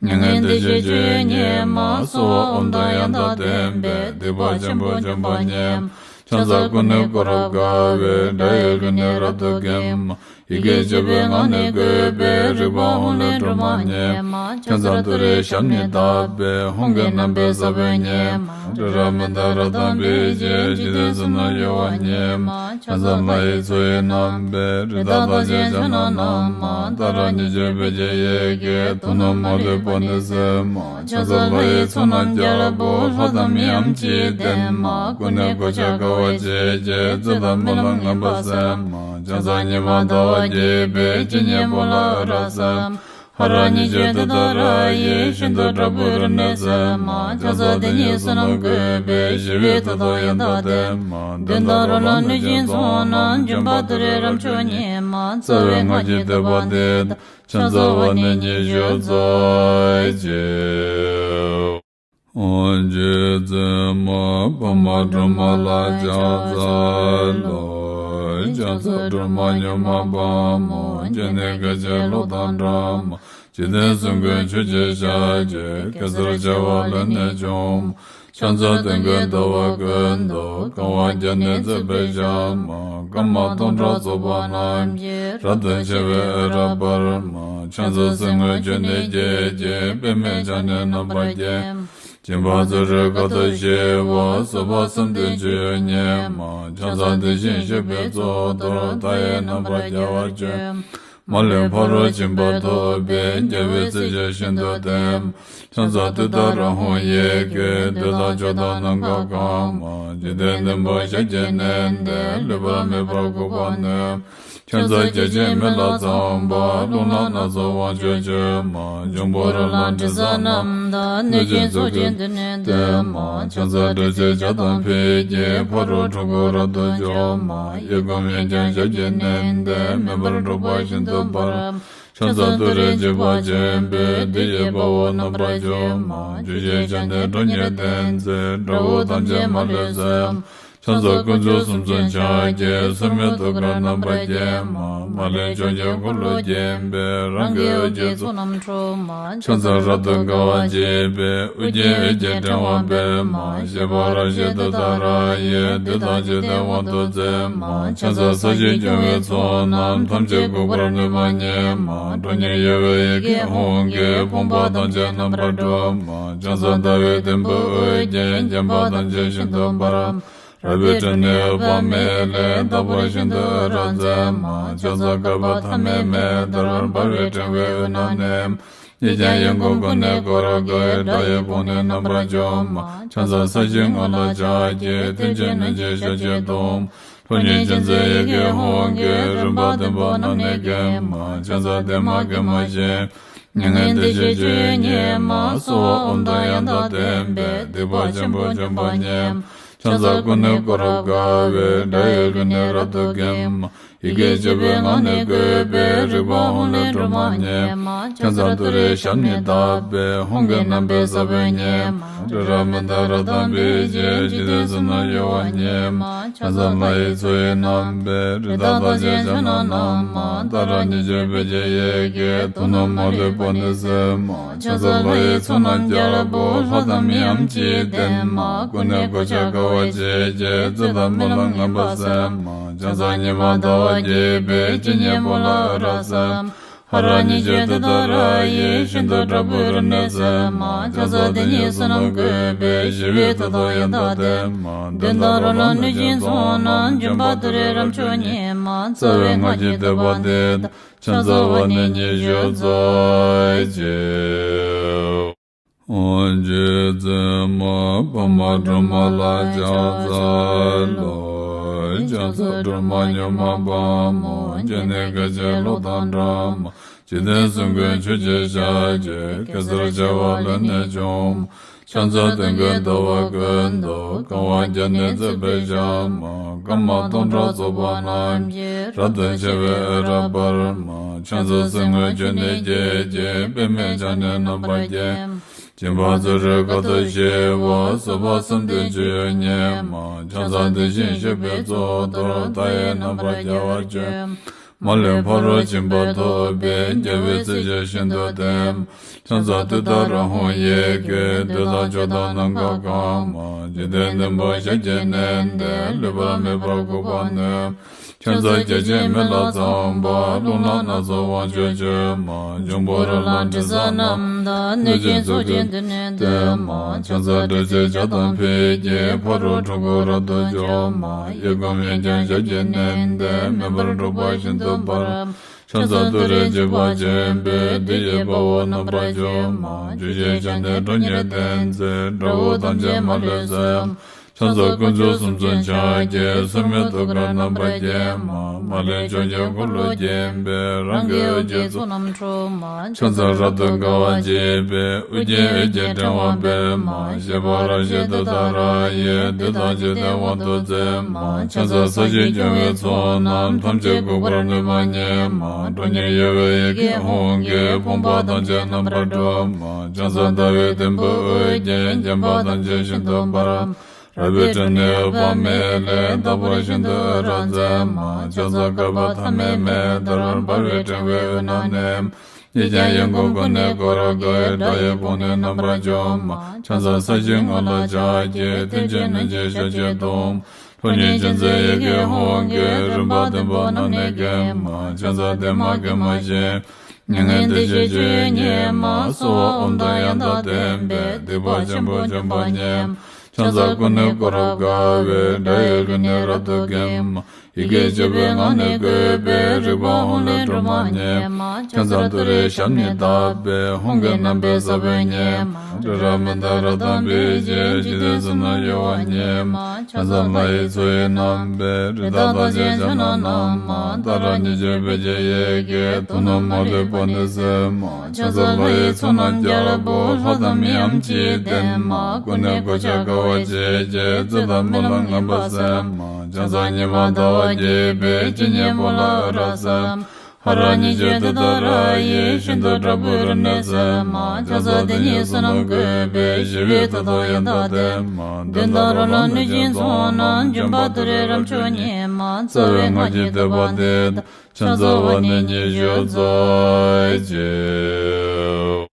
མྱ་ངན་འདས་ཞི་སྤྱོད་ཡུལ་ཉིད་མ། གསོལ་བ་ཨོཾ་དང་ཡང་དག་ལྡན་པས། སྡིག་པ་ཆེན་པོ་འཇོམས་པ་ཉིད་མ། ཕྱག་འཚལ་ཀུན་ནས་བསྐོར་རབ་དགའ་བའི། དགྲ་ཡི་ལུས་ནི་རབ་ཏུ་འགེམས་མ། ཡི་གེ་བཅུ་པའི་ངག་ནི་བཀོད་པའི། རིག་པ་ཧཱུྃ་ལས་སྒྲོལ་མ་ཉིད་མ། ཕྱག་འཚལ་ཏུ་རེའི་ཞབས་ནི་བརྡབས་པས། ཧཱུྃ་གི་རྣམ་པའི་ས་བོན་ཉིད་མ། རི་རབ་མནྡ་ར་དང་འབིགས་བྱེད། འཇིག་རྟེན་གསུམ་རྣམས་གཡོ་བ་ཉིད་མ། ཕྱག་འཚལ་ལྷ་ཡི་མཚོ་ཡི་རྣམ་པའི། རི་དྭགས་རྟགས་ཅན་ཕྱག་ན་བསྣམས་མ། ཏཱ་ར་གཉིས་བརྗོད་བོད་ཀྱི་ཡི་གེས། དུག་རྣམས་མ་ལུས་པ་ནི་སེལ་མ། ཕྱག་འཚལ་ལྷ་ཡི་ཚོགས་རྣམས་རྒྱལ་པོ། ལྷ་དང་མིའམ་ཅི་ཡིས་བསྟེན་མ། ཀུན་ནས་གོ་ཆ་དགའ་བ་བརྗིད་ཀྱིས། རྩོད་དང་རྨི་ལམ་ངན་པ་སེལ་མ། ཕྱག་འཚལ་ཉི་མ་ཟླ་བ་རྒྱས་པའི། སྤྱན་གཉིས་པོ་ལ་འོད་རབ་གསལ་མ། ཧ་ར་ཉི་ཤུ་དེ་ལྟར་ཡིད་བཞིན་དུ་དྲག་པོའི་རིམས་ནད་སེལ་མ། ཆང་ས་དེ་ཉིད་བསོད་ནམས་བཀོད་པས་ཞི་བའི་མཐུ་དང་ཡང་དག་ལྡན་མ། གདོན་དང་རོ་ལངས་གནོད་སྦྱིན་ཚོགས་རྣམས། འཇོམས་པ་ཏུ་རེ་རབ་མཆོག་ཉིད་མ། རྩ་བའི་སྔགས་ཀྱི་བསྟོད་པ་འདི་དང་། ཕྱག་འཚལ་བ་ནི་ཉི་ཤུ་རྩ་གཅིག། རྗེ་བཙུན་མ་འཕགས་མ་སྒྲོལ་མ་ལ་ཕྱག་འཚལ་ལོ། ཕྱག་འཚལ་སྒྲོལ་མ་མྱུར་མ་དཔའ་མོ། སྤྱན་ནི་སྐད་ཅིག་གློག་དང་འདྲ་མ། འཇིག་རྟེན་གསུམ་མགོན་ཆུ་སྐྱེས་ཞལ་གྱི། གེ་སར་བྱེ་བ་ལས་ནི་བྱུང་མ། ཕྱག་འཚལ་སྟོན་ཀའི་ཟླ་བ་ཀུན་ཏུ། གང་བ་བརྒྱ་ནི་བརྩེགས་པའི་ཞལ་མ། སྐར་མ་སྟོང་ཕྲག་ཚོགས་པ་རྣམས་ཀྱིས། རབ་ཏུ་ཕྱེ་བའི་འོད་རབ་འབར་མ། ཕྱག་འཚལ་གསེར་དངུལ་ཆུ་ནས་སྐྱེས་ཀྱི། པདྨས་ཕྱག་ནི་རྣམ་པར་བརྒྱན་མ། སྦྱིན་པ་བརྩོན་འགྲུས་དཀའ་ཐུབ་ཞི་བ། བཟོད་པ་བསམ་གཏན་སྤྱོད་ཡུལ་ཉིད་མ། ཕྱག་འཚལ་དེ་བཞིན་གཤེགས་པའི་གཙུག་ཏོར། མཐའ་ཡས་རྣམ་པར་རྒྱལ་བར་སྤྱོད་མ། མ་ལུས་ཕ་རོལ་ཕྱིན་པ་ཐོབ་པའི། རྒྱལ་བའི་སྲས་ཆོས་བཞིན་དུ་བསྟན་མ། ཕྱག་འཚལ་ཏུཏྟཱ་ར་ཧཱུྃ་ཡི་གེ། བདུད་དང་ཕྱོགས་དང་ནམ་མཁའ་གང་མ། འཇིག་རྟེན་བདུན་པོ་ཞལ་གྱིས་མནན་ཏེ། ལུས་པར་མེད་པར་འགུགས་པར་ནུས། ཕྱག་འཚལ་བརྒྱ་བྱིན་མེ་ལྷ་ཚངས་པ། རླུང་ལྷ་སྣ་ཚོགས་དབང་ཕྱུག་མཆོད་མ། འབྱུང་པོ་རོ་ལངས་དྲི་ཟ་རྣམས་དང་། གནོད་སྦྱིན་ཚོགས་ཀྱིས་མདུན་ནས་བསྟོད་མ། ཕྱག་འཚལ་དྲི་ཟའི་ལྗགས་དང་ཕུད་ཀྱིས། ཕ་རོལ་འཁྲུལ་འཁོར་རབ་ཏུ་འཇོམས་མ། གཡས་བསྐུམ་གཡོན་བརྐྱང་ཞབས་ཀྱིས་མནན་ཏེ། མེ་འབར་འཁྲུག་པ་ཤིན་ཏུ་འབར་མ། ཕྱག་འཚལ་ཏུ་རེ་འཇིགས་པ་ཆེན་པོས། བདུད་ཀྱི་དཔའ་བོ་རྣམ་པར་འཇོམས་མ། བཅུ་ཞལ་ཕྱག་ནི་ཁྲོ་གཉེར་ལྡན་མཛད། དགྲ་བོ་ཐམས་ཅད་མ་ལུས་གསོད་མ། ཕྱག་འཚལ་དཀོན་མཆོག་གསུམ་མཚོན་ཕྱག་རྒྱའི། སྲུང་མའི་ཐུགས་ཀར་རྣམ་པར་བརྒྱན་མ། མ་ལུས་ཕྱོགས་ཀྱི་འཁོར་ལོས་བརྒྱན་པའི། རང་གི་འོད་ཀྱི་ཚོགས་རྣམས་འཁྲུག་མ། ཕྱག་འཚལ་རབ་ཏུ་དགའ་བ་བརྗིད་པའི། ཨོ་རྒྱན་འོད་ཀྱི་ཕྲེང་བ་སྤེལ་མ། བཞད་པ་རབ་བཞད་ཏུཏྟཱ་ར་ཡིས། བདུད་དང་འཇིག་རྟེན་དབང་དུ་མཛད་མ། ཕྱག་འཚལ་ས་གཞི་སྐྱོང་བའི་ཚོགས་རྣམས། ཐམས་ཅད་འགུགས་པར་ནུས་པ་ཉིད་མ། ཁྲོ་གཉེར་གཡོ་བའི་ཡི་གེ་ཧཱུྃ་གིས། ཕོངས་པ་ཐམས་ཅད་རྣམ་པར་སྒྲོལ་མ། ཕྱག་འཚལ་ཟླ་བའི་དུམ་བུས་དབུ་བརྒྱན། འགྱམ་པ་ཐམས་ཅད་ཤིན་ཏུ་འབར་མ། རལ་པའི་ཁྲོད་ནས་འོད་དཔག་མེད་ལས། རྟག་པར་ཤིན་ཏུ་འོད་རབ་མཛད་མ། ཕྱག་འཚལ་བསྐལ་པ་ཐ་མའི་མེ་ལྟར། འབར་བའི་ཕྲེང་བའི་དབུས་ན་གནས་མ། གཉིས་ཀྱང་ཡང་སྒོ་ཀུན་ནས་བསྐོར་དགའི། དགྲ་ཡི་དཔུང་ནི་རྣམ་པར་འཇོམས་མ། ཕྱག་འཚལ་ས་གཞིའི་ངོས་ལ་ཕྱག་གི། མཐིལ་གྱིས་བསྣུན་ཅིང་ཞབས་ཀྱིས་བརྡུང་མ། ཁྲོ་གཉེར་ཅན་མཛད་ཡི་གེ་ཧཱུྃ་གིས། རིམ་པ་བདུན་པོ་རྣམས་ནི་འགེམས་མ། ཕྱག་འཚལ་བདེ་མ་དགེ་མ་ཞི་མ། མྱ་ངན་འདས་ཞི་སྤྱོད་ཡུལ་ཉིད་མ། གསོལ་བ་ཨོཾ་དང་ཡང་དག་ལྡན་པས། སྡིག་པ་ཆེན་པོ་འཇོམས་པ་ཉིད་མ། ཕྱག་འཚལ་ཀུན་ནས་བསྐོར་རབ་དགའ་བའི། དགྲ་ཡི་ལུས་ནི་རབ་ཏུ་འགེམས་མ། ཡི་གེ་བཅུ་པའི་ངག་ནི་བཀོད་པའི། རིག་པ་ཧཱུྃ་ལས་སྒྲོལ་མ་ཉིད་མ། ཕྱག་འཚལ་ཏུ་རེའི་ཞབས་ནི་བརྡབས་པས། ཧཱུྃ་གི་རྣམ་པའི་ས་བོན་ཉིད་མ། རི་རབ་མནྡ་ར་དང་འབིགས་བྱེད། འཇིག་རྟེན་གསུམ་རྣམས་གཡོ་བ་ཉིད་མ། ཕྱག་འཚལ་ལྷ་ཡི་མཚོ་ཡི་རྣམ་པའི། རི་དྭགས་རྟགས་ཅན་ཕྱག་ན་བསྣམས་མ། ཏཱ་ར་གཉིས་བརྗོད་བོད་ཀྱི་ཡི་གེ། དུག་རྣམས་མ་ལུས་པ་ནི་སེལ་མ། ཕྱག་འཚལ་ལྷ་ཡི་ཚོགས་རྣམས་རྒྱལ་པོ། ལྷ་དང་མིའམ་ཅི་ཡིས་བསྟེན་མ། ཀུན་ནས་གོ་ཆ་དགའ་བ་བརྗིད་ཀྱིས། རྩོད་དང་སྨོན་ལམ་ངན་པ་སེལ་མ། ཕྱག་འཚལ་ཉི་མ་ཟླ་བ་རྒྱས་པའི། སྤྱན་གཉིས་པོ་ལ་འོད་རབ་གསལ་མ། ཧ་ར་གཉིས་བརྗོད་ཏུཏྟཱ་ར་ཡིས། ཤིན་ཏུ་དྲག་པོའི་རིམས་ནད་སེལ་མ། ཕྱག་འཚལ་དེ་ཉིད་བསོད་ནམས་བཀོད་པས། ཞི་བའི་མཐུ་དང་ཡང་དག་ལྡན་མ། གདོན་དང་རོ་ལངས་གནོད་སྦྱིན་ཚོགས་རྣམས། འཇོམས་པ་ཏུ་རེ་རབ་མཆོག་ཉིད་མ། རྩ་བའི་སྔགས་ཀྱི་བསྟོད་པ་འདི་དང་། ཕྱག་འཚལ་བ་ནི་ཉི་ཤུ་རྩ་གཅིག། རྗེ་བཙུན་མ་འཕགས་མ་སྒྲོལ་མ་ལ་ཕྱག་འཚལ་ལོ། ཕྱག་འཚལ་སྒྲོལ་མ་མྱུར་མ་དཔའ་མོ། སྤྱན་ནི་སྐད་ཅིག་གློག་དང་འདྲ་མ། འཇིག་རྟེན་གསུམ་མགོན་ཆུ་སྐྱེས་ཞལ་གྱི། གེ་སར་བྱེ་བ་ལས་ནི་བྱུང་མ། ཕྱག་འཚལ་སྟོན་ཀའི་ཟླ་བ་ཀུན་ཏུ། གང་བ་བརྒྱ་ནི་བརྩེགས་པའི་ཞལ་མ། སྐར་མ་སྟོང་ཕྲག་ཚོགས་པ་རྣམས་ཀྱིས། རབ་ཏུ་ཕྱེ་བའི་འོད་རབ་འབར་མ། ཕྱག་འཚལ་གསེར་དངུལ་ཆུ་ནས་སྐྱེས་ཀྱི། པདྨས་ཕྱག་ནི་རྣམ་པར་བརྒྱན་མ། སྦྱིན་པ་བརྩོན་འགྲུས་དཀའ་ཐུབ་ཞི་བ། བཟོད་པ་བསམ་གཏན་སྤྱོད་ཡུལ་ཉིད་མ། ཕྱག་འཚལ་དེ་བཞིན་གཤེགས་པའི་གཙུག་ཏོར། མཐའ་ཡས་རྣམ་པར་རྒྱལ་བར་སྤྱོད་མ། མ་ལུས་ཕ་རོལ་ཕྱིན་པ་ཐོབ་པའི། རྒྱལ་བའི་སྲས་ཆོས་བཞིན་དུ་བསྟན་མ། ཕྱག་འཚལ་ཏུཏྟཱ་ར་ཧཱུྃ་ཡི་གེ། བདུད་དང་ཕྱོགས་དང་ནམ་མཁའ་གང་མ། འཇིག་རྟེན་བདུན་པོ་ཞལ་གྱིས་མནན་ཏེ། ལུས་པ་མེད་པར་འགུགས་པར་ནུས། ཕྱག་འཚལ་བརྒྱ་བྱིན་མེ་ལྷ་ཚངས་པ། རླུང་ལྷ་སྣ་ཚོགས་དབང་ཕྱུག་མཆོད་མ། འབྱུང་པོ་རོ་ལངས་དྲི་ཟ་རྣམས་དང་། གནོད་སྦྱིན་ཚོགས་ཀྱིས་མདུན་ནས་བསྟོད་མ། ཕྱག་འཚལ་དྲི་ཟའི་ལྗགས་དང་ཕུད་ཀྱིས། ཕ་རོལ་འཁྲུལ་འཁོར་རབ་ཏུ་འཇོམས་མ། གཡས་བསྐུམ་གཡོན་བརྐྱང་ཞབས་ཀྱིས་མནན་ཏེ། མེ་འབར་འཁྲུག་པ་ཤིན་ཏུ་འབར་མ། ཕྱག་འཚལ་ཏུ་རེ་འཇིགས་པ་ཆེན་པོས། བདུད་ཀྱི་དཔའ་བོ་རྣམ་པར་འཇོམས་མ། བཅུ་ཞལ་ཕྱག་ནི་ཁྲོ་གཉེར་ལྡན་མཛད། དགྲ་བོ་ཐམས་ཅད་མ་ལུས་གསོད་མ། ཕྱག་འཚལ་དཀོན་མཆོག་གསུམ་མཚོན་ཕྱག་རྒྱའི། སྲུང་མའི་ཐུགས་ཀར་རྣམ་པར་བརྒྱན་མ། མ་ལུས་ཕྱོགས་བཅུའི་འཁོར་ལོ་བརྒྱན་པའི། རང་གི་འོད་ཀྱི་ཚོགས་རྣམས་འཁྲུགས་མ། ཕྱག་འཚལ་རབ་ཏུ་དགའ་བ་བརྗིད་པའི། དབུ་རྒྱན་འོད་ཀྱི་ཕྲེང་བ་སྤེལ་མ། བཞད་པ་རབ་བཞད་ཏུཏྟཱ་ར་ཡིས། བདུད་དང་འཇིག་རྟེན་དབང་དུ་མཛད་མ། ཕྱག་འཚལ་ས་གཞི་སྐྱོང་བའི་ཚོགས་རྣམས། ཐམས་ཅད་འགུགས་པར་ནུས་པ་ཉིད་མ། ཁྲོ་གཉེར་གཡོ་བའི་ཡི་གེ་ཧཱུྃ་གིས། ཕོངས་པ་ཐམས་ཅད་རྣམ་པར་སྒྲོལ་མ། ཕྱག་འཚལ་ཟླ་བའི་དུམ་བུས་དབུ་རྒྱན། བརྒྱན་པ་ཐམས་ཅད་ཤིན་ཏུ་འབར། རལ་པའི་སྒྲ་ནི་འོད་དཔག་མེད་ལས། རྟག་པར་ཤིན་ཏུ་འོད་རབ་མཛད་མ། ཕྱག་འཚལ་བསྐལ་པ་ཐ་མའི་མེ་ལྟར། འབར་བའི་ཕྲེང་བའི་དབུས་ན་གནས། ཡིད་ཀྱང་ཡིད་འགུགས་ཀུན་ནས་བསྐོར་དགའི། སྒྲ་ཡི་དབང་ནི་རྣམ་པར་འཇོམས་མ། ཕྱག་འཚལ་ས་གཞིའི་ངོས་ལ་ཕྱག་བགྱི། མཐིལ་གྱིས་བསྣུན་ཅིང་ཞབས་ཀྱིས་བརྡུང་། ཁྲོ་གཉེར་ཅན་མཛད་ཡི་གེ་ཧཱུྃ་གིས། རིམ་པ་བདུན་པོ་རྣམས་ནི་འགེམས་མ། ཕྱག་འཚལ་བདེ་མ་དགེ་མ་ཞི། མྱ་ངན་འདས་ཞི་སྤྱོད་ཡུལ་ཉིད་མ། གསོལ་བ་ཨོཾ་དང་ཡང་དག་ལྡན་པས། སྡིག་པ་ཆེན་པོ་འཇོམས་པ་ཉིད་མ། ཕྱག་འཚལ་ཀུན་ནས་བསྐོར་རབ་དགའ་བའི། སྒྲ་ཡི་རྒྱུད་ནི་རབ་ཏུ་འགེམས་མ། ཡི་གེ་བཅུ་པའི་ངག་ནི་བཀོད་པའི། རིག་པ་ཧཱུྃ་ལས་སྒྲོལ་མ་ཉིད་མ། ཕྱག་འཚལ་ཏུ་རེའི་ཞབས་ནི་བརྡབས་པས། ཧཱུྃ་གི་རྣམ་པའི་ས་བོན་ཉིད་མ། སྤྲིན་རབ་མི་འདའ་རབ་དང་འབིགས་བྱེད། འཇིག་རྟེན་གསུམ་ན་གཡོ་བ་ཉིད་མ། ཕྱག་འཚལ་ལྷ་ཡི་མཚོ་ཡི་རྣམ་པའི། རི་དྭགས་རྟགས་ཅན་ཕྱག་ན་བསྣམས་མ། ཏཱ་ར་གཉིས་བརྗོད་བོད་ཀྱི་ཡི་གེས། དུག་རྣམས་མ་ལུས་པ་ནི་སེལ་མ། ཕྱག་འཚལ་ལྷ་ཡི་ཚོགས་རྣམས་རྒྱལ་པོ། ལྷ་དང་མིའམ་ཅི་ཡིས་བསྟེན་མ། ཀུན་ནས་གོ་ཆ་དགའ་བ་བརྗིད་ཀྱིས། བཙོན་དང་རྨི་ལམ་ངན་པ་སེལ་མ། ཕྱག་འཚལ་ཉི་མ་ཟླ་བ་རྒྱས་པའི། སྤྱན་གཉིས་པོ་ལ་འོད་རབ་གསལ་མ། ཧ་ར་གཉིས་བརྗོད་ཏུཏྟཱ་ར་ཡིས། ཤིན་ཏུ་དྲག་པོའི་རིམས་ནད་སེལ་མ། ཕྱག་འཚལ་དེ་ཉིད་བསོད་ནམས་བཀོད་པའི། ཞི་བའི་མཐུ་སྟོབས་ཡང་དག་ལྡན་མ། གདོན་དང་རོ་ལངས་གནོད་སྦྱིན་ཚོགས་རྣམས། འཇོམས་པ་ཏུ་རེའི་རབ་མཆོག་ཉིད་མ། རྩ་བའི་སྔགས་ཀྱི་བསྟོད་པ་འདི་དང་། ཕྱག་འཚལ་བ་ནི་ཉི་ཤུ་རྩ་གཅིག་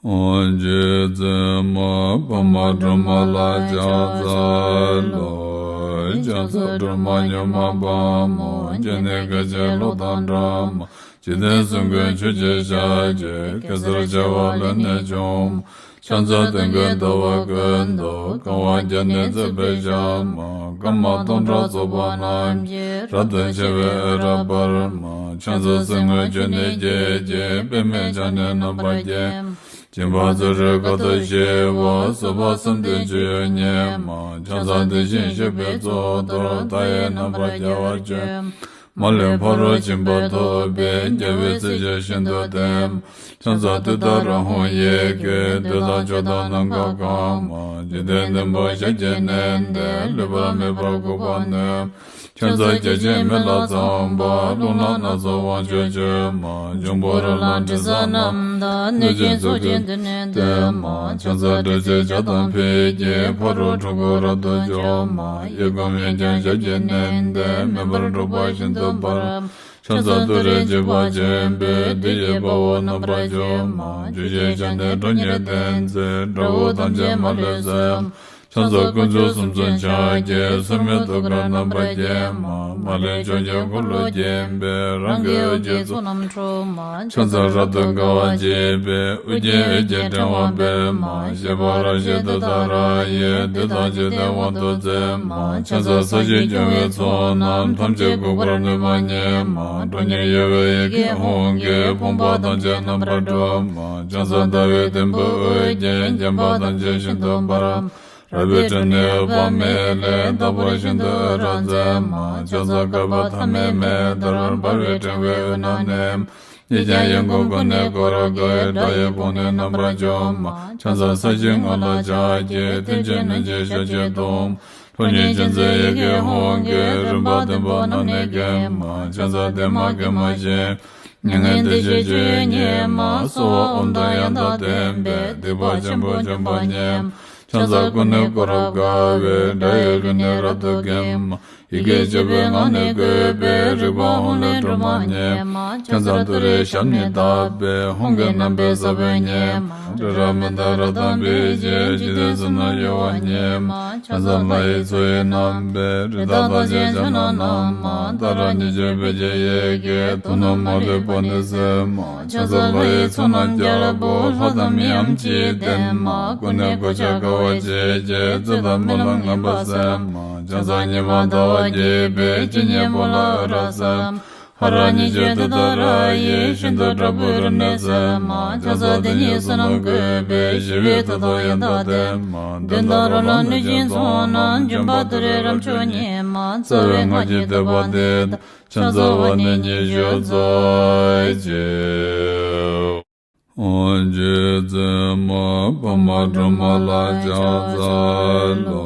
རྗེ་བཙུན་མ་པདྨ་སྒྲོལ་མ་ལ་ཕྱག་འཚལ་ལོ། ཕྱག་འཚལ་སྒྲོལ་མ་མྱུར་མ་དཔའ་མོ། སྤྱན་ནི་སྐད་ཅིག་གློག་དང་འདྲ་མ། འཇིག་རྟེན་གསུམ་མགོན་ཆུ་སྐྱེས་ཞལ་གྱི། གེ་སར་བྱེ་བ་ལས་ནི་བྱུང་། ཕྱག་འཚལ་སྟོན་ཀའི་ཟླ་བ་ཀུན་ཏུ། གང་བ་བརྒྱ་ནི་བརྩེགས་པའི་ཞལ་མ། སྐར་མ་སྟོང་ཕྲག་ཚོགས་པ་རྣམས་ཀྱིས། རབ་ཏུ་ཕྱེ་བའི་འོད་རབ་འབར་མ། ཕྱག་འཚལ་སེམས་དངོས་བརྗོད་ནི་བརྒྱད་ཀྱིས། པདྨས་ཕྱག་ནི་རྣམ་པར་བརྒྱན། སྦྱིན་པ་བརྩོན་འགྲུས་དཀའ་ཐུབ་ཞི་བ། བཟོད་པ་བསམ་གཏན་སྤྱོད་ཡུལ་ཉིད་མ། ཕྱག་འཚལ་དེ་བཞིན་གཤེགས་པའི་གཙུག་ཏོར། མཐའ་ཡས་རྣམ་པར་རྒྱལ་བར་སྤྱོད། མ་ལུས་ཕ་རོལ་ཕྱིན་པ་ཐོབ་པའི། རྒྱལ་བའི་སྲས་ཀྱིས་ཤིན་ཏུ་བསྟེན། ཕྱག་འཚལ་ཏུཏྟཱ་ར་ཧཱུྃ་ཡི་གེས། བདུད་དང་ཕྱོགས་དང་ནམ་མཁའ་གང་མ། འཇིག་རྟེན་བདུན་པོ་ཞལ་གྱིས་མནན་ཏེ། ལུས་པ་མེད་པར་འགུགས་པར་ནུས། ཕྱག་འཚལ་བརྒྱ་བྱིན་མེ་ལྷ་ཚངས་པ། རླུང་ལྷ་སྣ་ཚོགས་དབང་ཕྱུག་མཆོད་མ། འབྱུང་པོ་རོ་ལངས་དྲི་ཟ་རྣམས་དང་། གནོད་སྦྱིན་ཚོགས་ཀྱིས་མདུན་ནས་བསྟོད་མ། ཕྱག་འཚལ་དྲི་ཟའི་ཇ་དང་ཕུད་ཀྱིས། ཕ་རོལ་འཁྲུལ་འཁོར་རབ་ཏུ་འཇོམས་མ། གཡས་བསྐུམ་གཡོན་བརྐྱང་ཞབས་ཀྱིས་མནན་ཏེ། མེ་འབར་འཁྲུག་པ་ཤིན་ཏུ་འབར། ཕྱག་འཚལ་ཏུ་རེའི་བརྗིད་པ་ཆེན་པོས། བདུད་ཀྱི་དཔའ་བོ་རྣམ་པར་འཇོམས་མ། བཅུ་སྐྱེས་ཞལ་ནི་ཁྲོ་གཉེར་ལྡན་མཛད། དགྲ་བོ་ཐམས་ཅད་མ་ལུས་གསོད། ཕྱག་འཚལ་དཀོན་མཆོག་གསུམ་མཚོན་ཕྱག་རྒྱའི། སྲུང་མའི་ཐུགས་ཀར་རྣམ་པར་བརྒྱན་མ། མ་ལུས་ཕྱོགས་བཅུའི་འཁོར་ལོས་བརྒྱན་པའི། རང་གི་འོད་ཀྱི་ཚོགས་རྣམས་འཁྲུགས་མ། ཕྱག་འཚལ་རབ་ཏུ་དགའ་བ་བརྗིད་པའི། དབུ་རྒྱན་འོད་ཀྱི་ཕྲེང་བ་སྤེལ་མ། བཞད་པ་རབ་བཞད་ཏུཏྟཱ་ར་ཡིས། བདུད་དང་འཇིག་རྟེན་དབང་དུ་མཛད་མ། ཕྱག་འཚལ་ས་གཞི་སྐྱོང་བའི་ཚོགས་རྣམས། ཐམས་ཅད་འགུགས་པར་ནུས་པ་ཉིད་མ། ཁྲོ་གཉེར་གཡོ་བའི་ཡི་གེ་ཧཱུྃ་གིས། ཕོངས་པ་ཐམས་ཅད་རྣམ་པར་སྒྲོལ་མ། ཕྱག་འཚལ་ཟླ་བའི་དུམ་བུས་དབུ་རྒྱན། བརྒྱན་པ་ཐམས་ཅད་ཤིན་ཏུ་འབར། རལ་པའི་སྒྲ་ནི་འོད་དཔག་མེད་ལས། རྟག་པར་ཤིན་ཏུ་འོད་རབ་མཛད་མ། ཕྱག་འཚལ་བསྐལ་པ་ཐ་མའི་མེ་ལྟར། འབར་བའི་ཕྲེང་བའི་དབུས་ན་གནས། ཡིད་ཀྱང་ཡིད་འགུགས་ཀུན་ནས་བསྐོར་དགའི། སྒྲ་ཡི་དབང་ནི་རྣམ་པར་འཇོམས་མ། ཕྱག་འཚལ་ས་གཞིའི་ངོས་ལ་ཕྱག་བགྱི། མཐིལ་གྱིས་བསྣུན་ཅིང་ཞབས་ཀྱིས་བརྡུང་། ཁྲོ་གཉེར་ཅན་མཛད་ཡི་གེ་ཧཱུྃ་གིས། རིམ་པ་བདུན་པོ་རྣམས་ནི་འགེམས་མ། ཕྱག་འཚལ་བདེ་མ་དགེ་མ་ཞི། མྱ་ངན་འདས་ཞི་སྤྱོད་ཡུལ་ཉིད་མ། གསོལ་བ་ཨོཾ་དང་ཡང་དག་ལྡན་པས། སྡིག་པ་ཆེན་པོ་འཇོམས་པ་ཉིད་མ། ཕྱག་འཚལ་ཀུན་ནས་བསྐོར་རབ་དགའ་བའི། སྒྲ་ཡི་རྒྱུད་ནི་རབ་ཏུ་འགེམས་མ། ཡི་གེ་བཅུ་པའི་ངག་ནི་བཀོད་པའི། རིག་པ་ཧཱུྃ་ལས་སྒྲོལ་མ་ཉིད་མ། ཕྱག་འཚལ་ཏུ་རེའི་ཞབས་ནི་བརྡབས་པས། ཧཱུྃ་གི་རྣམ་པའི་ས་བོན་ཉིད་མ། སྤྲིན་རབ་མི་འདའ་རབ་དང་འབིགས་བྱེད། འཇིག་རྟེན་གསུམ་ན་གཡོ་བ་ཉིད་མ། ཕྱག་འཚལ་ལྷ་ཡི་མཚོ་ཡི་རྣམ་པའི། རི་དྭགས་རྟགས་ཅན་ཕྱག་ན་བསྣམས་མ། ཏཱ་ར་གཉིས་བརྗོད་བོད་ཀྱི་ཡི་གེས། དུག་རྣམས་མ་ལུས་པ་ནི་སེལ་མ། ཕྱག་འཚལ་ལྷ་ཡི་ཚོགས་རྣམས་རྒྱལ་པོ། ལྷ་དང་མིའམ་ཅི་ཡིས་བསྟེན་མ། ཀུན་ནས་གོ་ཆ་དགའ་བ་བརྗིད་ཀྱིས། བཙོན་དང་རྨི་ལམ་ངན་པ་སེལ་མ། ཕྱག་འཚལ་ཉི་མ་ཟླ་བ་རྒྱས་པའི། སྤྱན་གཉིས་པོ་ལ་འོད་རབ་གསལ་མ། ཧ་ ཧ་ར་ཉི་ཤུ་དེ་ལྟར་ཡིད་བཞིན་དུ་དྲག་པོའི་རིམས་ནད་སེལ་མ། ཆང་ས་དེ་ཉིད་བསོད་ནམས་བཀོད་པས་ཞི་བའི་མཐུ་དང་ཡང་དག་ལྡན་མ། གདོན་དང་རོ་ལངས་གནོད་སྦྱིན་ཚོགས་རྣམས། འབྱུང་པོ་དུད་འགྲོའི་རབ་མཆོག་ཉིད་མ། རྩ་བའི་སྔགས་ཀྱི་བསྟོད་པ་འདི་དང་། ཕྱག་འཚལ་བ་ནི་ཉི་ཤུ་རྩ་གཅིག། རྗེ་བཙུན་མ་འཕགས་མ་སྒྲོལ་མ་ལ་ཕྱག་འཚལ་ལོ།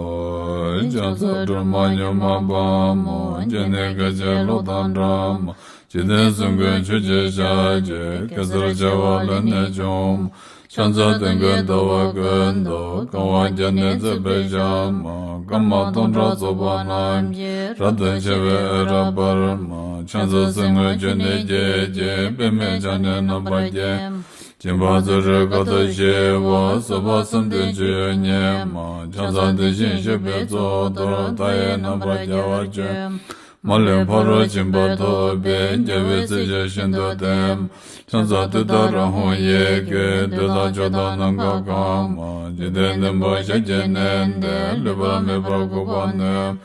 ཕྱག་འཚལ་སྒྲོལ་མ་མྱུར་མ་དཔའ་མོ། སྤྱན་ནི་སྐད་ཅིག་གློག་དང་འདྲ་མ། འཇིག་རྟེན་གསུམ་མགོན་ཆུ་སྐྱེས་ཞལ་གྱི། གེ་སར་བྱེ་བ་ལས་ནི་བྱུང་མ། ཕྱག་འཚལ་སྟོན་ཀའི་ཟླ་བ་ཀུན་ཏུ། གང་བ་བརྒྱ་ནི་བརྩེགས་པའི་ཞལ་མ། སྐར་མ་སྟོང་ཕྲག་ཚོགས་པ་རྣམས་ཀྱིས། རབ་ཏུ་ཕྱེ་བའི་འོད་རབ་འབར་མ། ཕྱག་འཚལ་གསེར་དངུལ་ཆུ་ནས་སྐྱེས་ཀྱི། པདྨས་ཕྱག་ནི་རྣམ་པར་བརྒྱན་མ། སྦྱིན་པ་བརྩོན་འགྲུས་དཀའ་ཐུབ་ཞི་བ། བཟོད་པ་བསམ་གཏན་སྤྱོད་ཡུལ་ཉིད་མ། ཕྱག་འཚལ་དེ་བཞིན་གཤེགས་པའི་གཙུག་ཏོར། མཐའ་ཡས་རྣམ་པར་རྒྱལ་བར་སྤྱོད་མ། མ་ལུས་ཕ་རོལ་ཕྱིན་པ་ཐོབ་པའི། རྒྱལ་བའི་སྲས་ཆོས་ཤིན་ཏུ་བསྟན་མ། ཕྱག་འཚལ་ཏུཏྟཱ་ར་ཧཱུྃ་ཡི་གེས། བདུད་དང་ཕྱོགས་དང་ནམ་མཁའ་གང་མ། འཇིག་རྟེན་བདུན་པོ་ཞལ་གྱིས་མནན་ཏེ། ལུས་པ་མེད་པར་འགུགས་པར་ནུས།